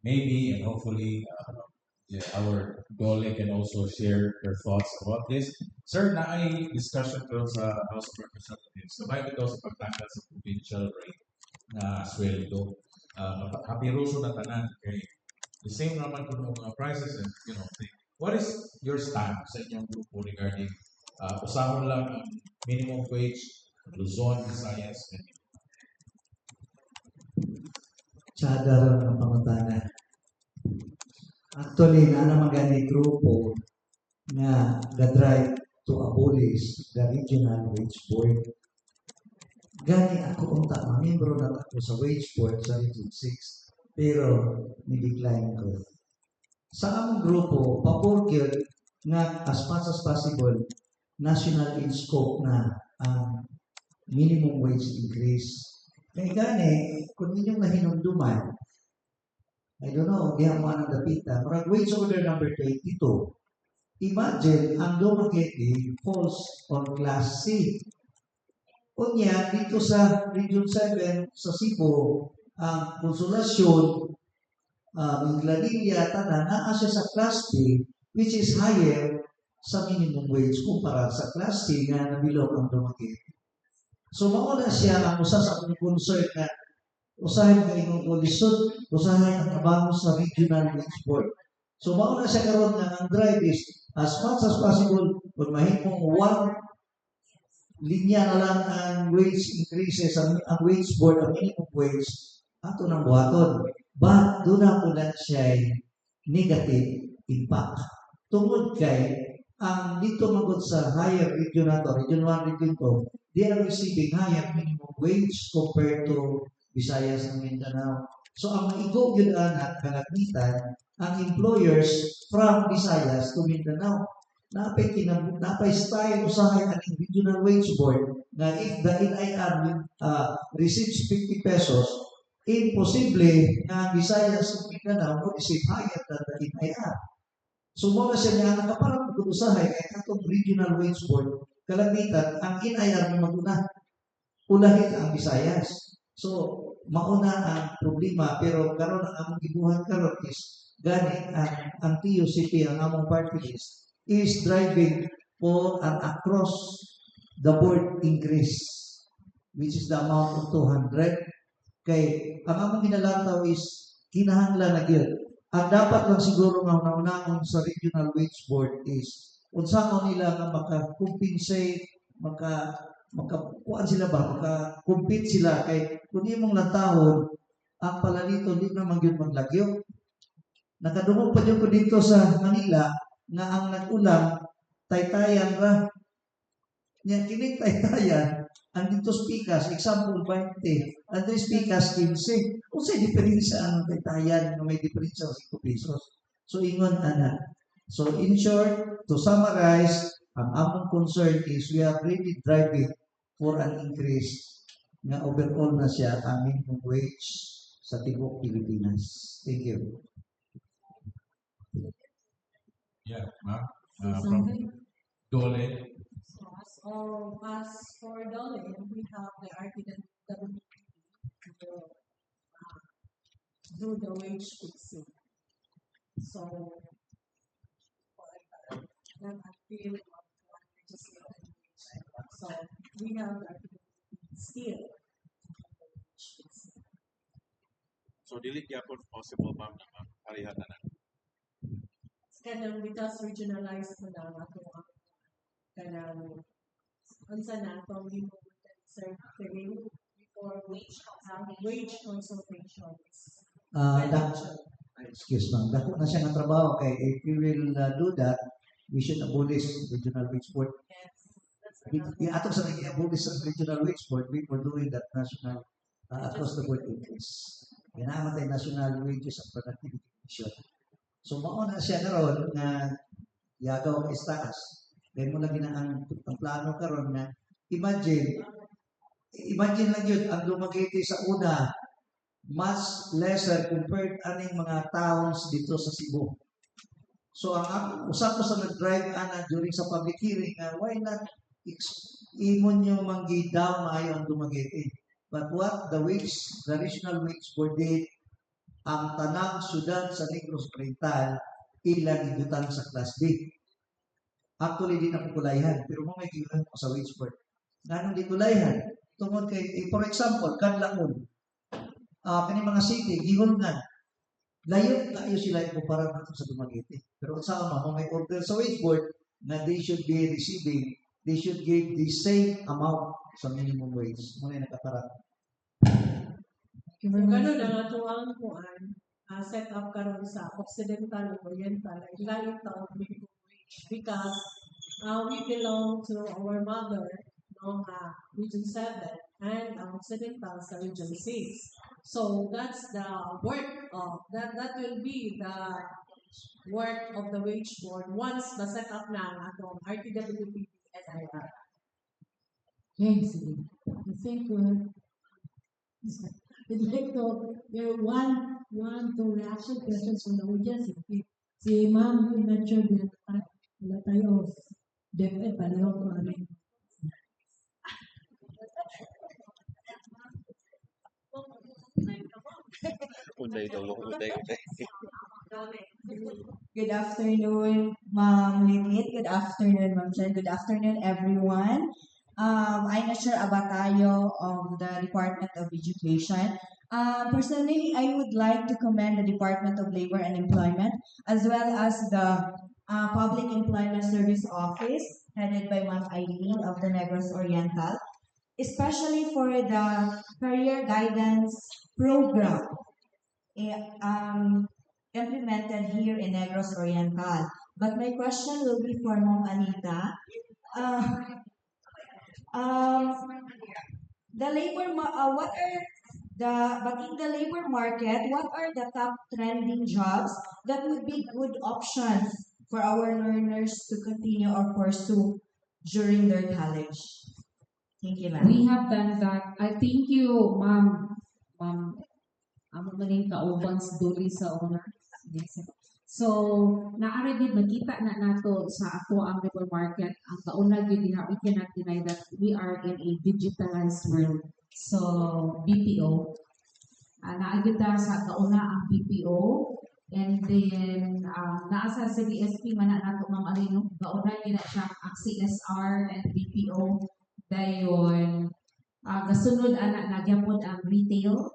[SPEAKER 8] maybe and hopefully yeah, our DOLE can also share their thoughts about this. Sir, naay discussion karon sa House of Representatives. Sabay ito sa pagtanggal sa provincial rate na sweldo. Hapiroso na tanan kay the same naman kuno mga prices and thing. What is your stand sa inyong grupo regarding usahon lang ang minimum wage Luzon, Visayas, and
[SPEAKER 7] Tsada ra nga pangutana. Actually, naa naman gani grupo nga ga-drive to abolish the regional wage board. Gani ako unta, mamembro na ako sa wage board sa Region 6, pero ni-decline ko. Sa among grupo, pabor gyud nga as much as possible, national in scope na ang minimum wage increase. Kay gani, kung inyong nahinumduman, I don't know, diha mo anang dapita, murag wage order number 22. Imagine, ang Dumaguete falls on class C. Unya, dito sa Region 7, sa Cebu, ang Consolacion, Minglanilla, tanan, naa siya sa class B, which is higher sa minimum wage kumpara sa class C nga nabilog ang Dumaguete. So mao na siya ang usa sa akong concern nga usahay makaingon ko lisod, usahay ang trabaho sa regional wage board. So mao na siya karon nga ang drive is as much as possible kung mahimong one linya na lang ang wage increases, ang wage board, ang minimum wage, ato nang buhaton. But duna po na siya negative impact. Tungod kay ang dito magod sa higher region nato, Region 1, Region 2, they are receiving higher minimum wage compared to Visayas and Mindanao. So ang maigo yun ana kalagmitan ang employers from Visayas to Mindanao. Napay kinab napay style usahay ang regional wage board na if the NIR receives 50 pesos, imposible nga ang Visayas ug Mindanao mo receive higher than the NIR. So mo na siya nga nakaparang pud usahay kay katong regional wage board kalamitan ang NIR mo maguna, ulahin ang Visayas. So mauna ang problema, pero karon ang among gibuhat karon is gani ang TUCP, ang among party list is driving for an across the board increase, which is the amount of 200, kay ang among ginalantaw is kinahanglan na gyud. Ang dapat lang siguro nga una-unahon sa regional wage board is unsaon nila nga maka-compensate, maka maka kuan sila ba, maka-compete sila, kay kung imong lantawon ang palalito, di naman gyud maglagyo. Nakadungog pa jud ko dito sa Manila nga ang nag-ulam, taytayan ra. Nya kining taytayan, ang dito pikas, example 20, ang dito pikas 15. Unsay diferensya ang taytayan nga may diferensya sa 5 pesos? So ingon ana. So in short, to summarize, ang among concern is we are really driving for an increase nga overall na siya ang minimum wage sa tibuok Pilipinas. Thank you.
[SPEAKER 8] Yeah, ma'am. From DOLE.
[SPEAKER 3] So as for DOLE, we have the RTWP to do the wage fixing. So, not until legislated wage. So, we have the RTWP still wage fixing.
[SPEAKER 8] So dili gyapon possible, ma'am, na mapareha tanan.
[SPEAKER 3] Kanang because regionalized mo na ang atong kanang unsa na atong himong survey before wage consultations.
[SPEAKER 7] Excuse, ma'am, dako na siya nga trabaho kay if we will do that, we should abolish regional wage board.
[SPEAKER 3] Yes. That's
[SPEAKER 7] Ato sa nag-abolish ang regional wage board before doing that national across the board increase. Ganaman tayo National Wages and Productivity Commission. So mao na siya karon nga yagaw ang istaas. Kaya mo lagi na ang plano karon nga imagine lang yun ang Dumaguete sa una much lesser compared aning mga towns dito sa Cebu. So ang ako, usa ko sa nag-drive ana during sa public hearing nga why not imo nyo manggi-down maayo ang Dumaguete. But what the regional wage board did, ang tanang syudad sa Negros Oriental ilang ibutang sa Class B. Actually, di na kukulayhan, pero mo may giunan ko sa wage board. Nganong di kulayhan? Tungod kay, eh, for example, Kanlaon, kani mga city, gihulngan, layo kayo sila ikumpara nato sa Dumaguete. Pero sa ama, kung may order sa wage board na they should be receiving, they should give the same amount sa minimum wage. Muna yung nakakarap.
[SPEAKER 1] Thank you
[SPEAKER 3] So,
[SPEAKER 1] very much.
[SPEAKER 3] ganun ang atuang kuan, set up karon sa Occidental ug Oriental ay lain taong minimum wage because we belong to our mother, no, nga Region 7 and ang Occidental sa Region 6. So that's the work of that that will be the work of the wage board once ma-set up na ang atong RTWP and IR.
[SPEAKER 1] Okay, sige. I think we'd like to, there are one, two reaction questions from the audience. Okay. Si Ma'am, you mentioned that wala tayo of DepEd, pareho ko rin.
[SPEAKER 2] Unday daw, unday, unday.
[SPEAKER 13] Good afternoon, Ma'am Lynette. Good afternoon, Ma'am Jen. Good afternoon, everyone. I'm Nasher Abatayo of the Department of Education. Personally, I would like to commend the Department of Labor and Employment as well as the Public Employment Service Office headed by Ma'am Eileen of the Negros Oriental, especially for the Career Guidance Program implemented here in Negros Oriental. But my question will be for Ma'am Anita. The labor, what are the, but in the labor market, what are the top trending jobs that would be good options for our learners to continue or pursue during their college? Thank you, ma'am.
[SPEAKER 5] We have done that. I thank you, ma'am. Ma'am, amo man yung kauban sa DOLE sa una. Yes. So, naa gid makita na nato sa ato ang labor market. Ang kauna gyud diha, we cannot deny that we are in a digitalized world. So, BPO. Naa gyud ta sa kauna ang BPO. And then, naa sa CBSP man na nato, Ma'am Alino, kauna gyud na siya ang CSR and BPO. Dayon, gasunod ana nagyapon ang retail.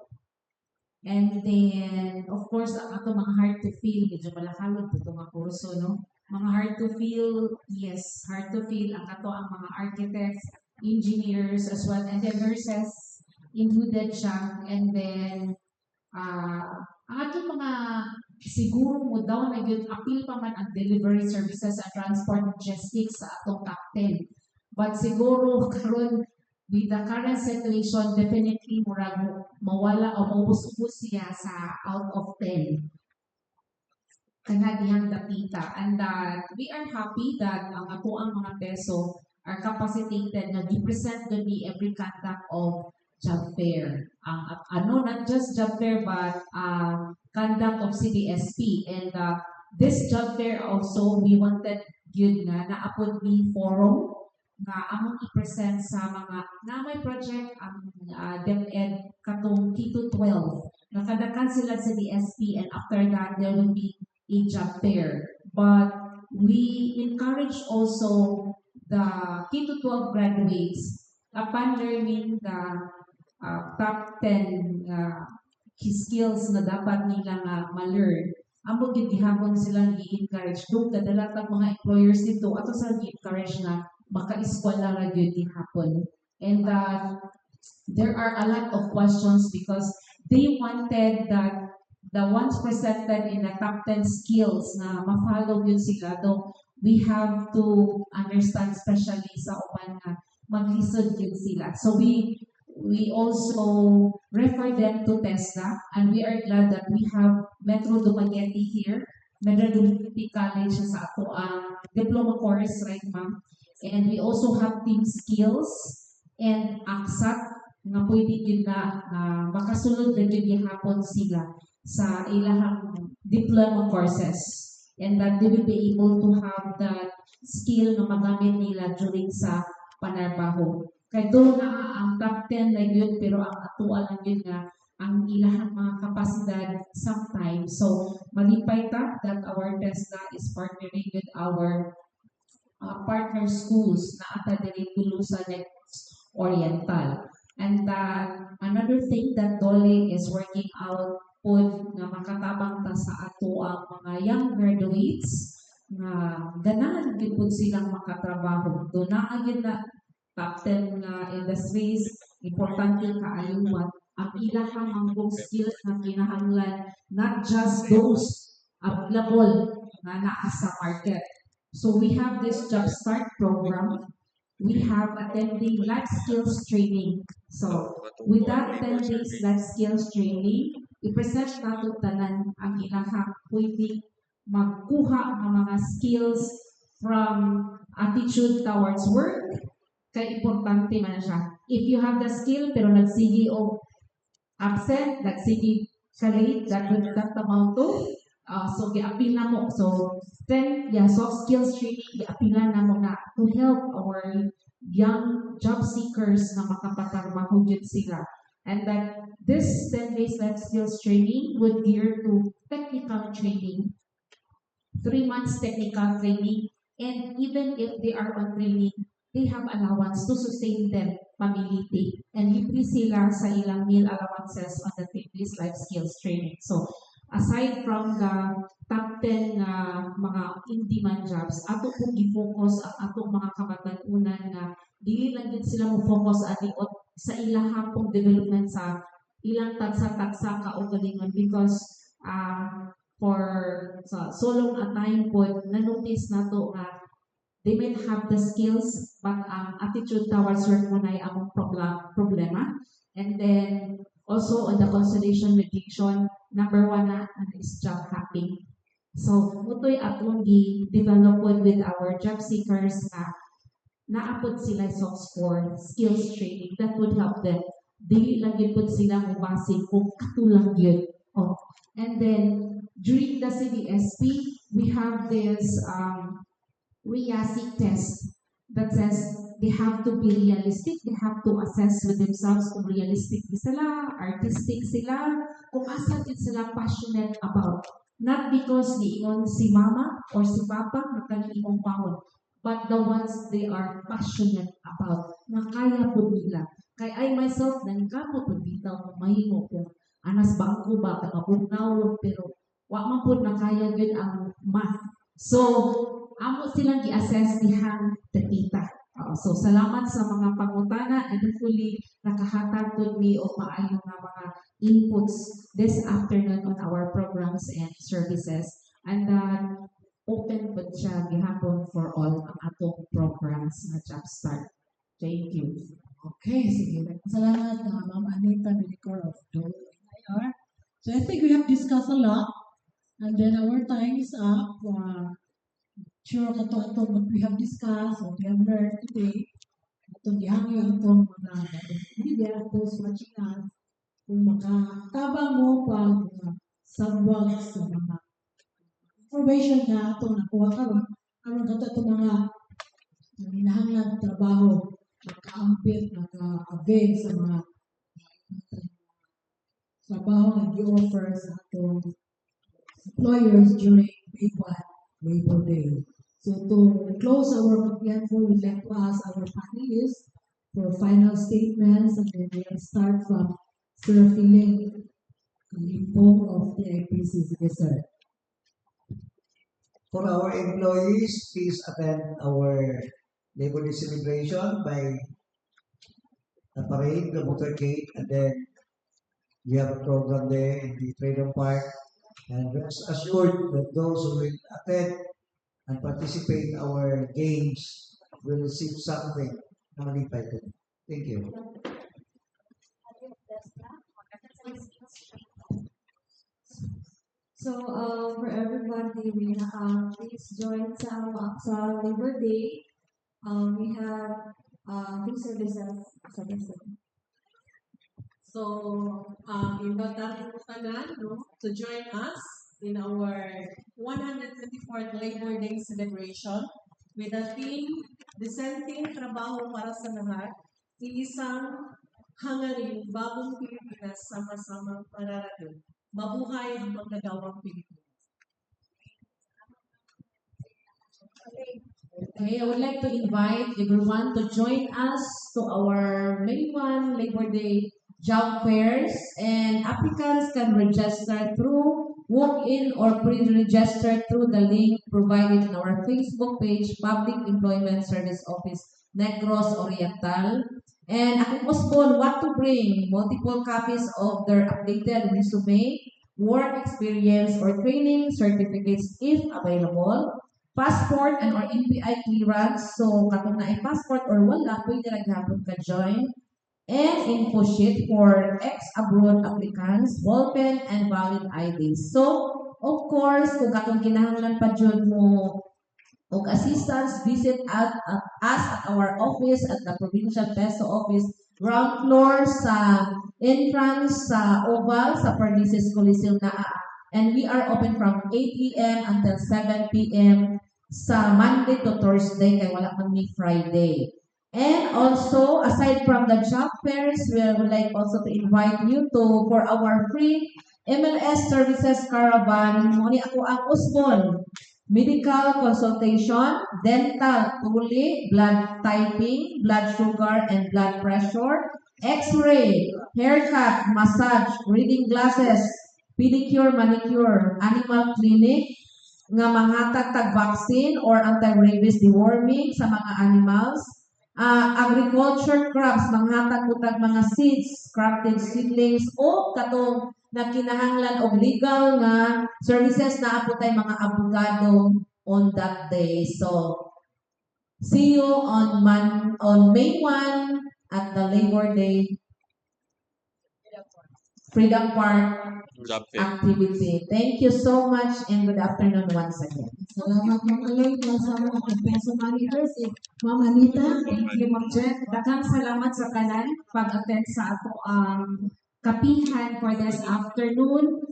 [SPEAKER 5] And then, of course, ang ato mga hard to fill, medyo malakalod po itong mga kurso, no? Mga hard to fill, yes, hard to fill, ang ato ang mga architects, engineers as well, and then nurses included siya. And then, ang atong mga siguro mo daw na yun, appeal pa man ang delivery services at transport logistics sa atong top 10. But siguro karon with the current situation, definitely murag mawala o maubos-ubos siya sa out of 10 kana dihang dapita, and that we are happy that ang atoang mga PESO are capacitated na gi-present gud ni every conduct of job fair. Ang ano, not just job fair but conduct of CDSP, and this job fair also, we wanted gyud nga naa pod ni forum nga among i-present sa mga na may project ang DepEd katong K-12. Nakadakan sila sa DSP, and after that there will be a job fair. But we encourage also the K-12 graduates, upon learning the top 10 key skills na dapat nila nga ma-learn, amo gid gihapon silang gi-encourage. Dung kadala tag mga employers dito, ato sa gi-encourage na maka-eskwela ra gyud gihapon. And that there are a lot of questions because they wanted that the ones presented in the top 10 skills na ma-follow yun sila. Though we have to understand, especially sa uban nga maglisod yun sila. So we also refer them to TESDA, and we are glad that we have Metro Dumaguete here. Metro Dumaguete College sa ato ang diploma course, right, ma'am? And we also have Team Skills and ACSAT nga pwede yun na makasulod na yun gihapon sila sa ilahang diploma courses and that they will be able to have that skill nga magamit nila during sa panarbaho. Kay do na ang top 10 na yun, pero ang atuan lang yun nga ang ilahang mga kapasidad sometimes. So, malipay ta that our TESDA is partnering with our partner schools na ata diri tulo sa Negros Oriental. And that another thing that DOLE is working out pod nga makatabang ta sa ato ang mga young graduates nga ganahan gyud pud silang makatrabaho. Do naa gyud na top 10 nga industries, importante kaayo but ang ilahang manggong skills na kinahanglan, not just those available nga naa sa market. So we have this Job Start program. We have attending life skills training. So with that 10 days life skills training, i-present nato tanan ang ilahang pwede magkuha ng mga skills from attitude towards work, kay importante man na siya. If you have the skill pero nagsige og absent, nagsige ka late, that would that amount to so giapil na mo. So then, yeah, soft skills training, giapilan na mo na to help our young job seekers na makapatrabaho gyud sila. And that this 10 days life skills training would gear to technical training, 3 months technical training, and even if they are on training, they have allowance to sustain them family. And libre sila sa ilang meal allowances on the 10 days life skills training. So, aside from the top 10 na mga in-demand jobs, ato pong i-focus ang atong mga kabatan-unan nga dili lang gid sila mo focus ani sa ilahang pong development sa ilang tagsa-tagsa kaugalingon, because for sa so long a time pod na-notice nato nga they might have the skills but ang attitude towards work mo na among problema. And then also on the consolidation mediation, number one na ano is job hopping. So mutoy atong gi-develop pod with our job seekers na naa pod sila soft score skills training that would help them. Dili lang gyud pod sila mobase kung katulang gyud. Oh. And then during the CDSP, we have this REASIC test that says they have to be realistic, they have to assess with themselves kung realistic di sila, artistic sila, kung asa jud sila passionate about. Not because niingon si mama or si papa na kani imong kwaon, but the ones they are passionate about, na kaya po nila. Kay I myself, nangkamot pud bitaw kung mahimo kung anas bangko ba, kamabugnaw, pero wa man pud na kaya gyud ang math. So, amo silang gi-assess dihang dapita. Oo, so salamat sa mga pangutana, and hopefully nakahatag pud mi og maayo nga mga inputs this afternoon on our programs and services. And Open po siya gihapon for all ang atong programs nga job start. Thank you.
[SPEAKER 1] Okay, sige. Salamat, Ma'am Anita Milicor of DOLE NIR. So I think we have discussed a lot. And then our time is up. Sure kato atong what we have discussed, what we have learned today. Atong gihangyo atong mga media, those watching us, kung makatabang mo pag sabwag sa mga information na atong nakuha karon, aron kato atong mga nanginahanglan trabaho makaampit, maka-avail sa mga trabaho na gi-offer sa atong employers during May 1 Labor Day. So to close our kapihan, we'd like to ask our panelists for final statements, and then we'll start from Sir Philip Kalimpong of the IPC. Sige, sir.
[SPEAKER 7] For our employees, please attend our Labor Day celebration by the parade, the motorcade, and then we have a program there in the Freedom Park. And rest assured that those who will attend and participate in our games will receive something na malipay ko. Thank you.
[SPEAKER 6] So, for everybody, we please join sa Labor Day. We have free services.
[SPEAKER 3] So, imbitahan ko tanan, no, to join us in our 124th Labor Day celebration with the theme, Disenteng Trabaho para sa Lahat, Iisang Hangarin, Bagong Pilipinas, Sama-samang Mararating. Mabuhay ang manggagawang Pilipinas.
[SPEAKER 4] Okay, I would like to invite everyone to join us to our May 1 Labor Day job fairs, and applicants can register through walk-in or pre-register through the link provided in our Facebook page, Public Employment Service Office, Negros Oriental. And akong usbon, what to bring? Multiple copies of their updated resume, work experience, or training certificates if available, passport and or NBI clearance. So, katong naay passport or wala, pwede ra gihapon ka join. And info sheet for ex-abroad applicants, ballpen, and valid ID. So, of course, kung katong kinahanglan pa jud mo og assistance, visit us at our office at the Provincial PESO Office, ground floor sa entrance sa Oval sa Perdices Coliseum na. And we are open from 8 a.m. until 7 p.m. sa Monday to Thursday, kay wala man mi Friday. And also, aside from the job fairs, we would like also to invite you to for our free MLS services caravan. Mao ni ako ang usbon. Medical consultation, dental, tuli, blood typing, blood sugar, and blood pressure, x-ray, haircut, massage, reading glasses, pedicure, manicure, animal clinic, nga manghatag tag vaccine or anti-rabies deworming sa mga animals, agriculture crops, manghatag po tag mga seeds, crafted seedlings, o katong nagkinahanglan og legal nga services na po tay mga abogado on that day. So, see you on May 1 at the Labor Day Freedom Park
[SPEAKER 2] Job fair.
[SPEAKER 4] Activity. Thank you so much and good afternoon once again.
[SPEAKER 1] Salamat, Ma'am Aloy, sa mga PESO manager, si Ma'am Anita.
[SPEAKER 5] Thank you, Ma'am Jen. Daghang salamat sa tanan pag-attend sa ato ang kapihan for this afternoon.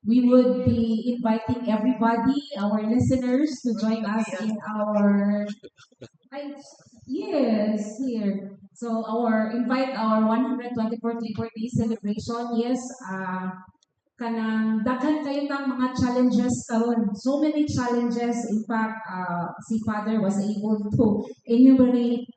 [SPEAKER 5] We would be inviting everybody, our listeners, to join us in our, ay, yes, here. So our invite our 124th Labor Day celebration. Yes, kanang daghan kayo tang mga challenges karon. So many challenges. In fact, si Father was able to enumerate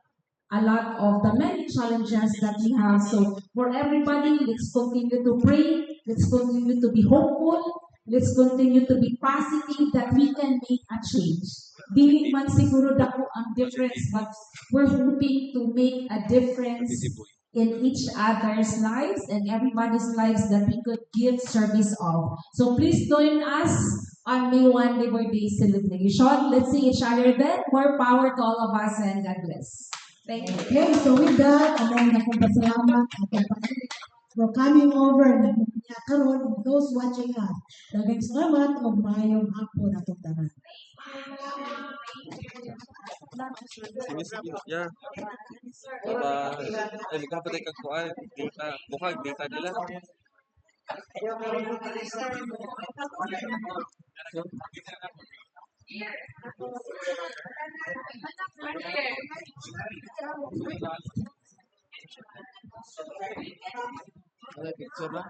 [SPEAKER 5] a lot of the many challenges that we have. So for everybody, let's continue to pray. Let's continue to be hopeful. Let's continue to be positive that we can make a change. Dili man siguro dako ang difference, but we're hoping to make a difference in each other's lives and everybody's lives that we could give service of. So please join us on May 1 Labor Day celebration. Let's see each other then. More power to all of us and God bless. Thank you.
[SPEAKER 1] Okay, so with that, among akong pasalamat atong for coming over na niya karon and those watching us. Daghang salamat ug maayong hapon atong tanan.
[SPEAKER 2] Sige, sige. Yeah. Bye-bye. Ay, magkapatay kag kuan. Data. Bukag, data nila. Wala picture ba?